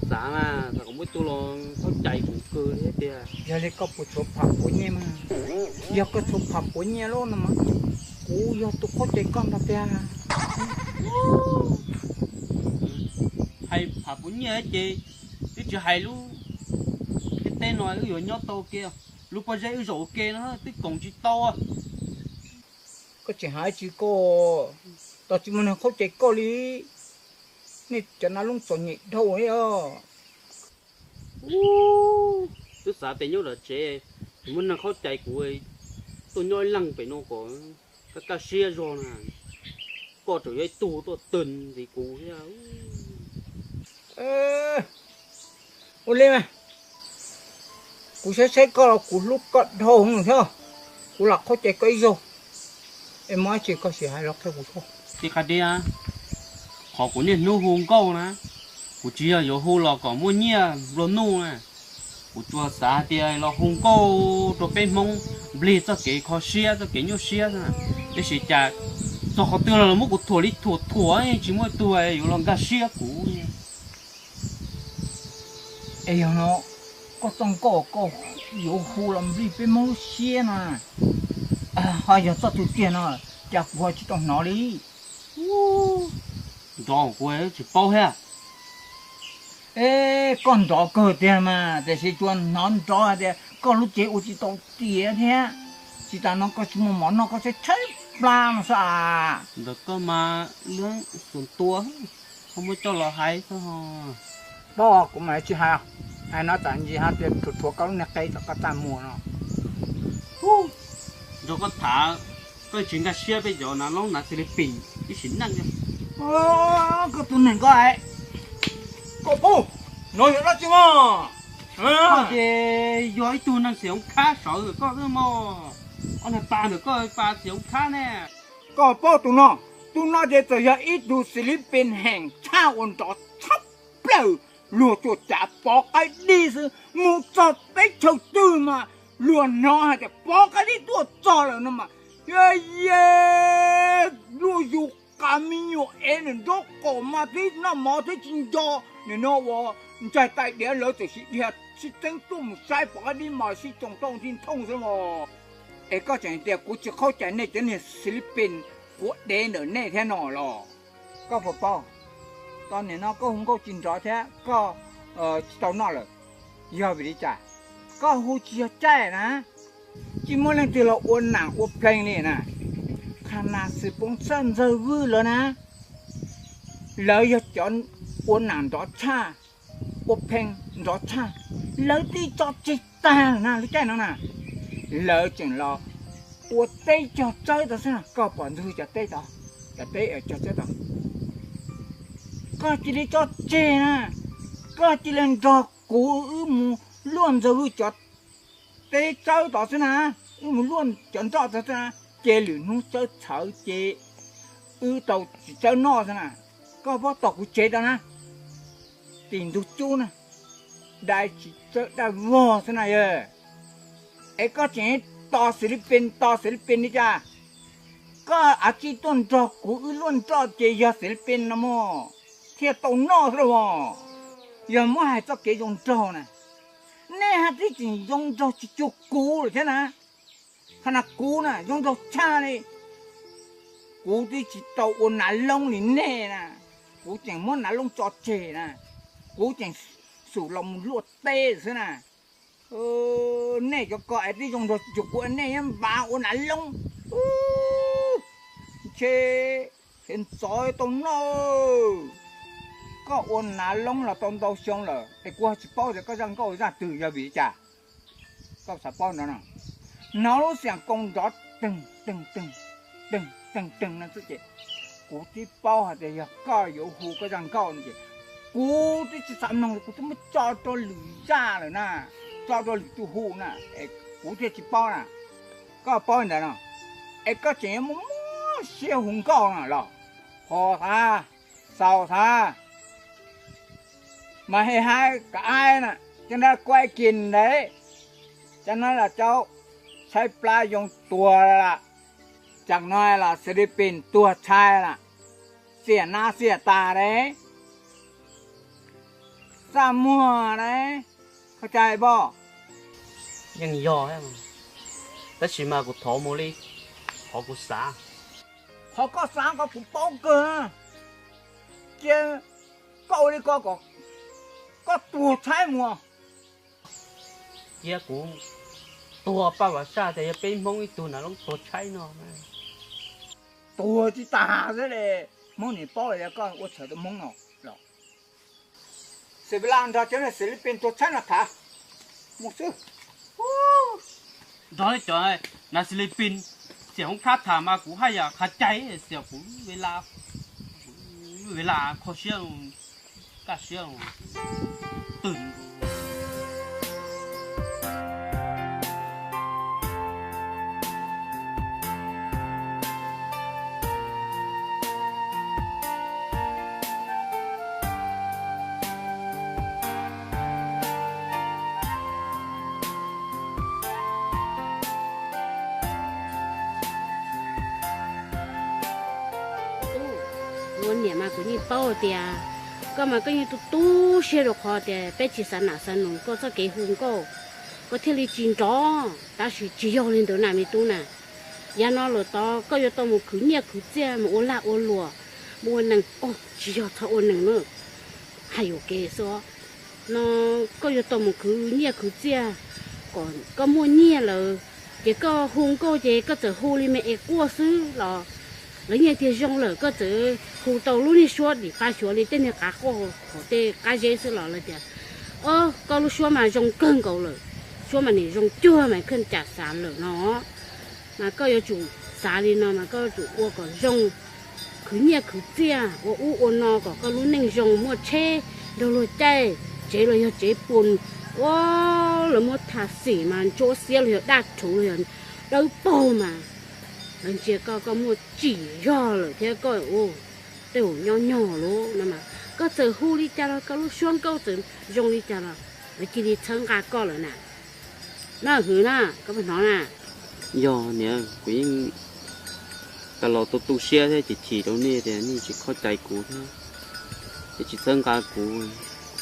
Xav mas, xav kom muaj ib tug los khaub cai kuv kawg thiab tiag. Yog li koj puas tshuav pham puav nyiaj mas? Yog koj tshuav pham puav nyiaj lawm no mas, kuv yog tus khaub cai koj ntag tiag. Hais pham puav nyiaj ces twb tsis hais lub ntiaj teb no wb yuav nyob tau ua ke, lub pob zeb wb zaum ua ke no twb koom tsis tau. Koj tseem hais tsis koj, tos tsis muaj neeg khaub cai koj li. Nej cov nas loob txom nyem dhau li os. Twb xav tias nyob tom tsev tsis muaj neeg khaub cai kuv, tuaj nyob ib leeg pem no kom kaj kaj siab zog na. Koj tseem yog ib tug tuaj tag ntxiv kuv thiab. Ua li mas, kuv saib saib koj los kuv hlub koj dhau thiab, kuv los khaub cai koj ib zaug. Es muaj dab tsi koj sim hais los qhia kuv thiab. Tij Qab Dib, qhov kuv niaj hnub hu nkauj na, kuv tsis yog yuav hu los kom muaj nyiaj nplua nuj na. Kuv tsuas xav hais tias los hu nkauj rau peb Hmoob nplig txoj kev kho siab txoj kev nyuaj siab xwb. Tab sis cas txog qhov twg los muab kuv thuam li thuam thuam, tsis muaj ib tug yuav los nkag siab kuv. Es yog no, koj txoj nkauj koj yuav hu los nplij peb Hmoob lub siab no, ho yog txoj twg tiag no, cas kuv ho tsis tau hnov li. Nrov kuv tsis paub thiab. Es koj nrov kawg tiag mas, tiam sis tsuas hnov nrov hais tias koj lub cev ua tsis tau tiav thiab. Tsis tas no koj tsis muaj mov noj koj tshaib tshaib plab no xwb as. Ntawm koj mas lub xus tua, koj muab coj los hais xwb ho. Paub, kuv mam tsis hais, hais no tsam ntsis ho tias rhuav rhuav koj lub niag qe kom koj txaj muag no. Nrog koj tham, koj tsis nkag siab peb cov nas loob nas Xis Lis Pis ib sim neej. Koj tus neeg koj, koj paub no yog dab tsi mog? Koj ces yog ib tug neeg xim hoob khab sawv ntawm koj xwb mog. Ob niag pa ntawm koj pa xim hoob khab ne. Koj paub tus no, tus no ces txawm yog ib tug Xis Lis Pis heem tshaj uas nrov tshaj plaws, luag tsuas cav pov qaib dib xwb, mus txog teb chaws twg mas luag hnov hais tias pov qaib dib tuaj txog lawm no mas, ye, luag yug qas me nyuam ev nraub qaum mas thiab noj mov thiab tsis nco. Nim no uas ntsaig tais diav lawv txawm sis dhia sib txeeb tuaj mus saib pov qaib dib mas sib tsoo tauj nti nthooj xwb mog. Es koj tseem tias kuv tsis khaub cai nej cov niag Xis Lis Pis quav dev ntawm nej thiab no los? Koj puas paub, tau nim no koj hu nkauj tsis nrov thiab koj tsis tau noj lawm. Yog vim li cas? Koj hu tsis yog caij na, tsis muaj leej twg los ua nam ua plees li na. Qhov nas Xwm Poob Txhawj Ntxawg Vwj lawv na, lawv yog cov ua nam nrov tshaj, ua plees nrov tshaj, lawv twb tso tseg tag na lub caij no na. Lawv tseem los ua teb cog tsawb tod xwb na, koj pom Ntxwg Vwj cov teb tod, cov teb cog tsawb tod. Koj cia li tso tseg na, koj cia li nrog kuv wb mus luaj Ntxwg Vwj cov teb tsawb tod xwb na, wb mus luaj cov nroj tod xwb na, ces lwm hnub tsawb txhawv ces wb tau txiv tsawb noj xwb na. Koj paub tom kuv tsev tod na, tim ntug cub na, dai txiv tsawb daj vog xwb na yog. Es koj tseem tos Xis Lis Pis tos Xis Lis Pis li cas? Koj av tsij tuaj nrog kuv wb luaj nroj ces yog xes li pes no mog thiaj tau noj xwb los? Yog muab hais txoj kev zoo nraug na, nej haj twb tseem zoo nraug tsis cuag kuv lawm thiab na. Qhov no kuv na zoo nraug tshaj li. Kuv twb tsis tau ua nav loob li nej na. Kuv tseem muab nav loob tso tseg na. Kuv tseem xum los mus luaj teb xwb na. Nej cov ko es twb zoo nraug tsis cuag kuv, nej nyob npav ua nav loob. Ntshe txiv ntxov tau noj. Koj ua nav loob los tau ntau xyoo lawm es kuv tsis paub tias koj zaj nkauj zaj twg yog vim li cas. Koj xav paub no no, hnov lub xiam koos nrov teeg teeg teeg teeg teeg no xwb ces kuv twb paub hais tias yog koj yuav hu koj zaj nkauj no ces kuv twb tsis xav mloog, kuv twb muab tso rau lwm zaj lawm na, tso rau lwm tus hu na, es kuv thiaj tsis paub na. Koj paub ntawd no, es koj tseem yuav muaj muaj siab hu nkauj no los? Qhov xav, xaus xav, mas he hais ka ai na, cov nab kuai kis ntev, cov no los cov tshaib plab yoo tuag lawm, cov no los xes li pes tuag tshaib lawm, xiam na xiam tas lawm, txaj muag lawm, koj cas pom? Yeej yog, tab sis mas kuv thov mus li qhov kuv xav. Qhov koj xav ko kuv paub kawg, cia koj ua li ko kom koj tuag tshaib mus. Cia kuv tuag paj vav saj tias yog peb Hmoob ib tug nav loob tuag tshaib no. Tuag tsis tas xwb li, Hmoob niam paub los yog koj ua txhawm tau Hmoob no los? Xes Vis Las nrog cov xes li pes tuag tshaib no tham mus xwb. Nrog cov nas xes li pes xiam hoob khab tham mas kuv haj yam qhav cai, xiam kuv Vis Las, Vis Las kho siab, kaj siab twg. Ua niam mas kuv yeej paub tias koj mas koj yeej tu tu siab rau qhov tias peb tsis xav nam xav noog koj txoj kev hu nkauj, koj thiaj li tsis nrov. Tab sis tsis yog li ntawd na me tub na. Yav no lawm tod koj yuav tau mus khwv nyiaj khwv txiaj, mus ua lag ua luam, mus ua nees, tsis yog txhob ua nees na, hais yuam kev xwb. No koj yuav tau mus khwv nyiaj khwv txiaj kom koj muaj nyiaj lawm, ces koj hu nkauj ces koj txawm hu li me es quaj xwb los lawv yeej tiag zoo lawm, koj txawm hu tau lub niag suab dim qab xyuav li tej niag qav quaj hauv tej qab zeb xwb los lawv tias, o, koj lub suab mas zoo kawg nkaus lawm, suab mas nim zoo cuag mas koj cas xav lawm no. Mas koj yuav tsum xav li no mas koj yuav tsum ua kom zoo, khwv nyiaj khwv txiaj, ua ub ua no kom koj lub neej zoo, muaj tsheb nrog luag caij, tsev los yog tsev pua, ua lawv muab tha xim mas ntsuab xiab los yog daj rhuv los yog dawb paug mas lawv ntsia koj, koj muaj tsim zog lawm thiab koj ua tej hauv nyob nyog lawm no mas koj txawm hu li cas los koj lub suab nkauj txawm zoo li cas los lawv cia li txhawb nqa koj lawm na. Na hwv na, koj puas hnov na? Yog niam, kuv yeej tas los tu tu siab thiab chim chim rau nej tias nej tsis khuv xim kuv thiab, nej tsis txhawb nqa kuv,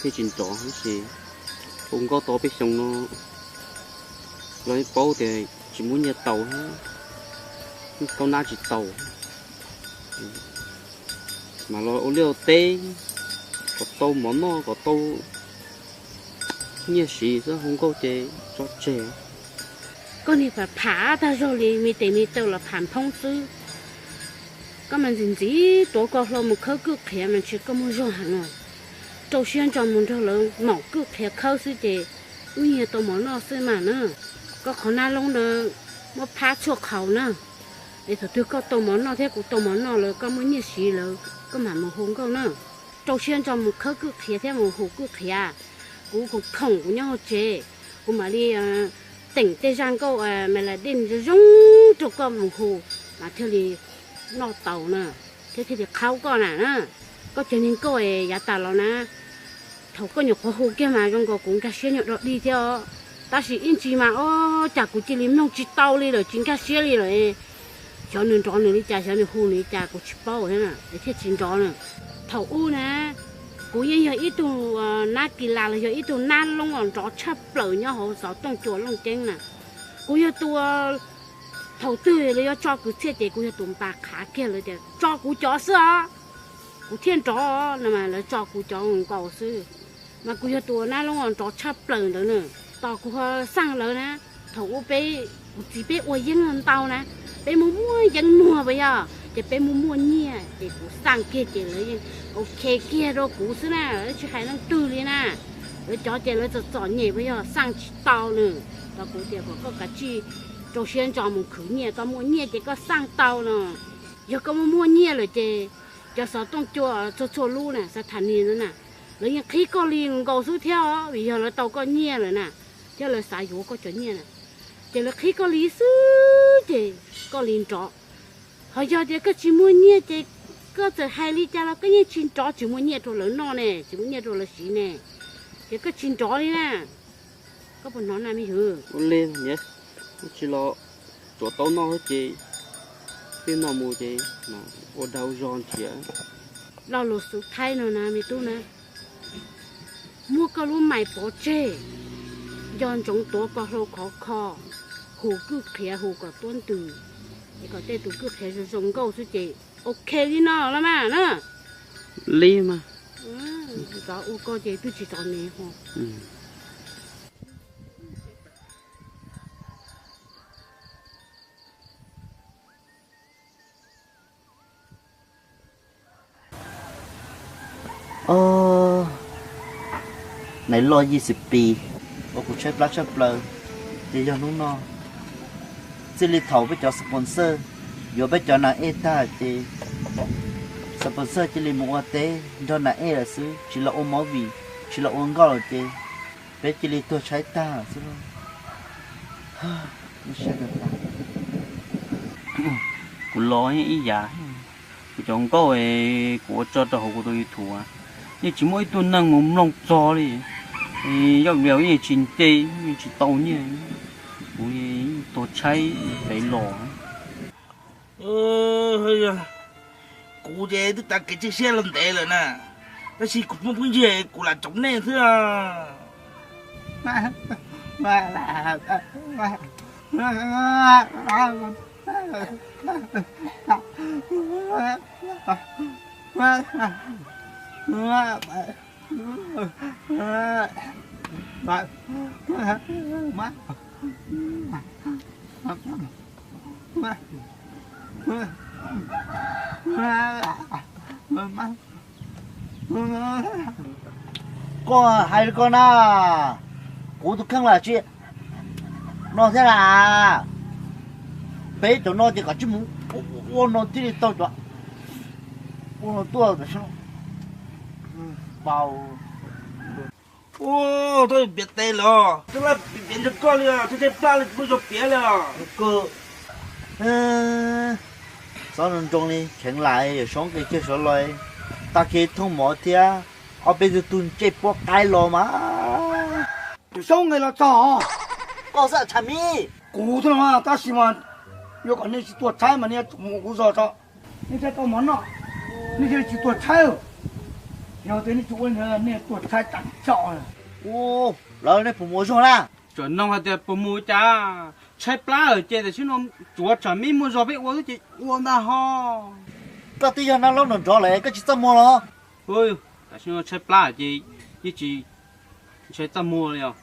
kuv thiaj tsis nrov. Tab sis hu nkauj tau peb xyoo no los yeej paub tias tsis muaj nyiaj tau thiab, yeej kaub nab tsis tau. Mas los ua liaj ua teb kom tau mov noj kom tau nyiaj siv xwb, hu nkauj ces tso tseg. Koj niag pham pham tag zog li, me tes me taw los pham phoob xwb. Koj mas ntxim ntxim tuav koj hlo mus khawb kwj qhiav mas ntshe koj muaj zog heev. Rau siab ntso mus nrog lawv maum kwj qhiav khawb xwb ces wb nyiag tau mov noj xwb mas na. Koj qhov nab loob ntawd muab phab tshuaj qhaus na, es thaum twg koj tau mov noj thiab kuv tau mov noj lawm, koj muaj nyiaj siv lawm koj mam mus hu nkauj na. Rau siab ntso mus khawb kwj qhiav thiab mus hu kwj qhiav. Kuv khoom khoom kuv nyob hauv tsev, kuv mam li teem tej zaj nkauj mas lam dej zoo zoo rau koj mus hu, mas thiaj li noj tau na, thiab thiaj li qhaub koj na na. Koj cov niag nkauj yav tas los na, thaum koj nyuam qhuav hu kiag mas zoo nkaus kuv nkag siab nyuam dog dig thiab os. Tab sis ib ntsis mas o, cas kuv cia li mloog tsis tau li lawm, tsis nkag siab li lawm. Xyov nws nrov nws li cas, xyov nws hu nws li cas kuv tsis paub thiab na, es thiaj tsis nrov na. Thaum ub na, kuv yeej yog ib tug nab kis las los yog ib tug nab loob uas nrov tshaj plaws nyob hauv xov tooj cua Looj Ceeb na. Kuv yog tus, thaum twg lawv yuav tso kwv txhiaj ces kuv yog tus npas qhav kiag lawv tias tso kuv cov xwb os, kuv thiaj nrov no mas lawv tso kuv cov nkaus xwb. Mas kuv yog tus nab loob uas nrov tshaj plaws ntawd na, tos kuv ho xaj lawv na. Thaum ub peb, kuv txiv peb ua yeeb ntau na, peb muaj muaj yeeb muag puas yog, ces peb muaj muaj nyiaj ces kuv xaj kiag ces lawv yeej ok kiag rau kuv xwb na, lawv tsis hais leej twg li na. Lawv cov ces lawv txom txom nyem puas yog, xaj tsis tau na. Tos kuv tias kom koj kav tsij rau siab ntso mus khwv nyiaj, koj muaj nyiaj ces koj xaj tau no. Yog koj muaj muaj nyiaj lawm ces cov xov tooj cua txhua txhua lub na, xav tham nias ntawd na, lawv yeej qhib koj li nkaus xwb thiab os, vim yog lawv tau koj nyiaj lawm na, thiab lawv xav yuav koj cov nyiaj na. Ces lawv qhib koj li xwb ces koj li nrov. Ho yog tias koj tsis muaj nyiaj ces koj txawm hais li cas los koj yeej tsis nrov, tsis muaj nyiaj rau lawv noj ne, tsis muaj nyiaj rau lawv siv ne, ces koj tsis nrov li na. Koj puas hnov na me hwm? Ua li, tsis los tsuav tau noj ces twb noj mus ces ua dag ua zog nrhiav. Lo lus xub thaib no na me tub na, muab koj lub mais pov tseg, nco ntsoov tuav koj hlau khov kho, hu kwj qhiav hu kom tuab ntws, es kom tej tus kwj qhiav zoo zoo nkauj xwb ces ok li no los mas na. Li mas. Ntxov ua koj ces twb tsis txom nyem ho. Nais loj yim xib pis uas kuv tshaib plab tshaj plaws, ces yog hnub no. Txij li thaum peb cov sponsor yuav peb cov nas ej tag ces sponsor cia li mus ua teb nrog nas ej lawm xwb, tsis los ua movie, tsis los ua nkauj lawm ces peb cia li tuag tshaib tag xwb. Kuv los ib yam, kuv cov nkauj kuv ua tso rau hauv kuv tus YouTube, yeej tsis muaj ib tug neeg mus mloog txog li. Yog vim yeej tsis nce, yeej tsis tau nyiaj, kuv tuag tshaib pem los. Kuv ces twb tav kev txhij siab los ntev lawm na, tab sis kuv pheej pheej ntseg kuv lam tsoom nej xwb. Koj hais rau koj na, kuv tus kheej lam tsis no thiab na. Peb cov no ces kom tsij mus ua no thiaj li tau cov ua no tuaj. Ua, twb piav tes los twb laj piav nrog koj li, twb tshaib plab li tsis muaj zog piav li os. Xov nroo nroo li kheev lam yawm Saub nqis kiag saud los, tag kis thooj mov thiab ob peb tug tug ntsej puab qaib los mas. Yawm Saub nqis los txog. Koj xav tshav mi. Kuv thiab los mas, tab sis mas yuav kom nej tsis tuag tshaib mas nej yuav tsum mus ua kuv zog tso, nej thiaj tau mov noj. Nej thiaj li tsis tuag tshaib. Yog tias nej tsis ua li ntawd nej tuag tshaib tas tsaum. Lawv nej puas mus ua zog na? Txawm nug hais tias puas mus cas, tshaib plab lawm ces tam sim no tsuav tshav mi muaj zog peb ua xwb ces ua ntag ho. Koj twb yog nab loob nrov nrov lawm koj tsis txaj muag los? Tam sim no tshaib plab ces yeej tsis ntshai txaj muag li os.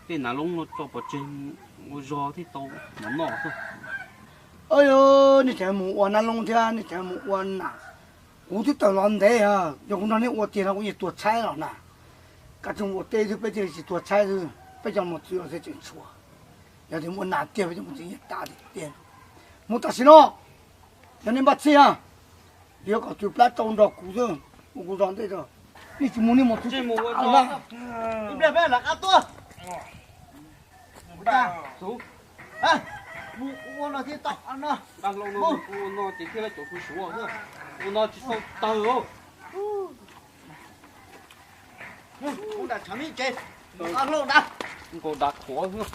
Tej nas loob no tso pov tseg ua zog thiaj tau mov noj xwb. Nej tseem mus ua nab loob thiab nej tseem mus ua nas. Kuv twb tawm los ntev, yog kuv nrog nej ua tiag no kuv yeej tuag tshaib los na. Koj tseem ua teb xwb peb thiaj li tsis tuag tshaib xwb, peb cov mos txwv los thiaj tseem tshuav. Yog tias muaj nas tiag peb cov mos txwv yeej tas tiag tiag. Mus tam sim no, yog nej npaj txhij, yuav kom txwv plab tsau nrog kuv xwb, ua kuv zog ntej tso. Nej tsis mus nej mus txwv tsis mus ua zog. Ib pliag peb rov qab tuaj. Mus ua no thiaj tau no. Dab laug no ua no ces thiaj li cov tus suav xwb, ua no tsis tau tawg. Mus nram tshav mi tsev, dab laug dab, nkaus dav qhuav xwb.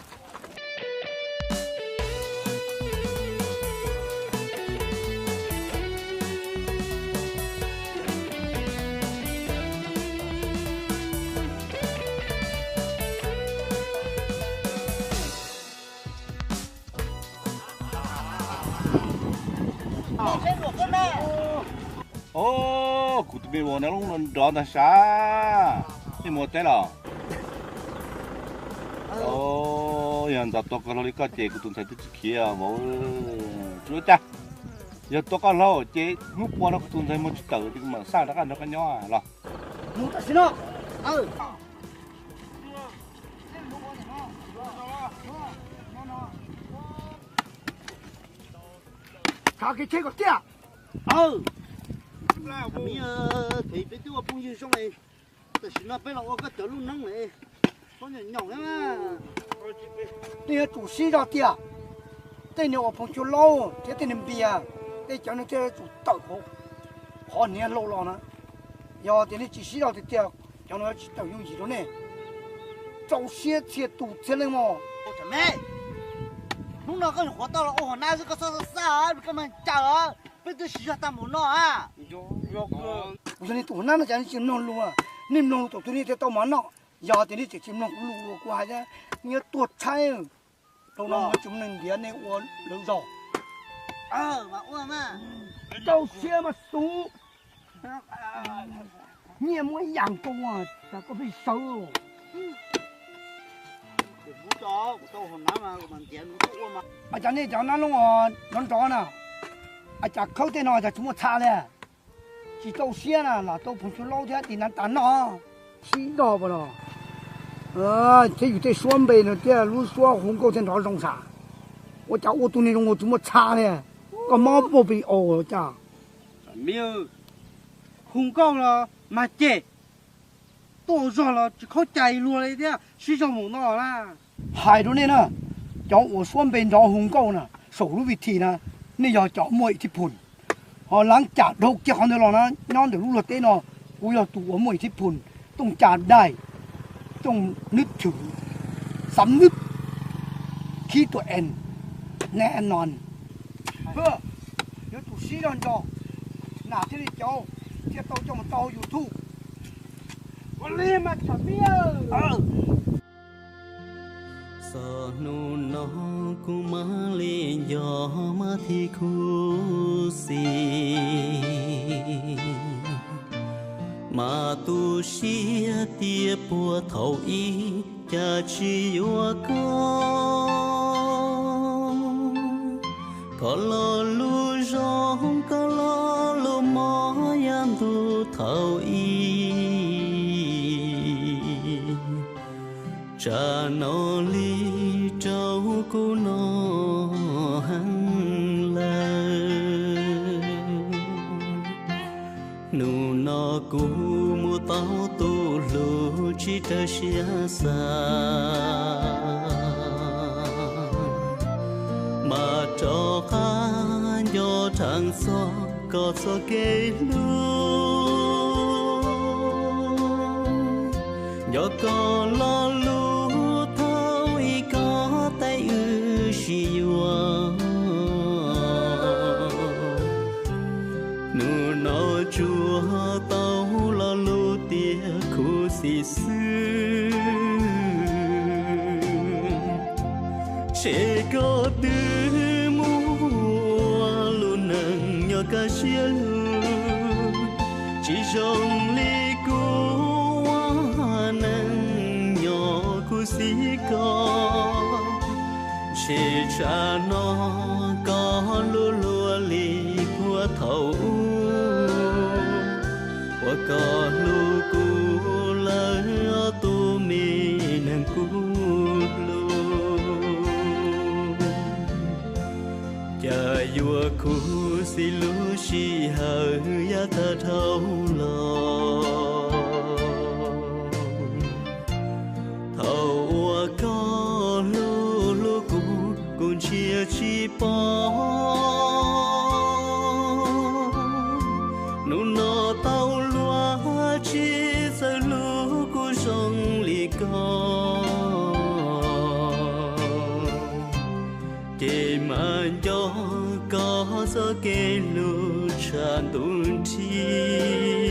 Os, kuv tus me ua no lub no nrov ntag sav. Nej mus teb los? Os, yog ntxov tua koj hlau li koj ces kuv tus ntxhais twb tsis khiav vauv. Tsis ua cas, yog tua koj hlau ces hnub puas no kuv tus ntxhais mus tsis tawm ces kuv mam xaj rov qab nrog koj nyob los. Mus tam sim no. Tshav kev cheb kom tiaj. Aw, peb twb ua phooj ywg zoo, tam sim no peb los ua koj cov lub neeb lawm, txhob nyoos nyoos na. Nej yuav tsum sib zog tiag, tej niag uas Phoos Xyu Laub thiab tej niag Npias, tej cov no thiaj yuav tsum tawm hauv qhov hniav hlau los na. Yog tias nej tsis sib zog tiag tiag, cov no yuav tsis tawm yooj yim rau nej. Rau siab txhia tus txhia leej mog. Hnub no koj nyuam qhuav tau los ua hauv nab xwb, koj txhob xav xav, koj mag caws, peb twb sib zog tag npaum no. Kuv yog nej tus hauv nab no cas nej tsis mloog lus, nej mloog lus thaum twg nej thiaj tau mov noj. Yog tias nej tseem tsis mloog kuv lus uas kuv hais, nej yuav tuag tshaib. Rau no tsis muaj neeg ntiav nej ua lawv zog. Rau siab mas xub. Nyiaj muab ib yam nkaus, cas koj pheej sawv. Ua cas nej cov nab loj nrov nrov na, ua cas khawb tej no cas tsis muaj txha li. Tsis rau siab na, lam tau Phoos Xyu Laub thiab Tis Nav tas noj. Sib zog pas los, thiab yus tej suab npe no thiab lub suab hu nkauj thiaj nrov zoo sam. Ua cas ua tus niag zoo tsis muaj txha li, koj mob poj pis os cas. Hu nkauj los mas cem, tuaj zog los tsis khaub cai luag li thiab, sib zog mus no na. Hais rau nej na, cov uas suab npe nrov hu nkauj na, saum lub vi thi na, nej yog cov muaj ib thib phun. Ho laav cam dhau kiag qhov ntawd los na, nyob ntawm lub luag teb no, kuv yog tus uas muaj ib thib phun, tooj ca dai, tooj nwb chwm, xav nwb, khib tua en, ne non. Yuav tsum sib zog nco, nam thiaj li cauv, thiaj tau coj mus tau YouTube. Ua li mas tsam miv. Txog hnub no kuv mam li nco mas thib khuv xim, mas tu siab tias puag thaum ub cas tsis yuav koj. Koj lo lus zoo, koj lo lus mob yav ntuj thaum ub, tsam no li rau kuv no heev lawm. Hnub no kuv mus tau tus hlub tsis raws siab xav, mas rov qab nco rheev txog koj txoj kev hlub. Nco koj lo lus thaum ub, koj teb wb sib yuav. Hnub no tsuas tau lo lus tias khuv xim xwb. Ntshe koj twb muaj lub neej nyob kaj siab lug, tsis zoo li kuv ua neej nyob khuv xim koj. Ntshe tsam no koj luag luag li puag thaum ub, uas koj hlub kuv lawm ob tug me neeg kuv hlub. Cas yuav khuv xim lub sij hawm yav tag dhau los. Thaum uas koj hlub hlub kuv, kuv ntsia tsis pom. Hnub no tau luag tsis txawj hlub kuv zoo li koj, ces mas nco koj txoj kev hlub tshaj ntuj nrig.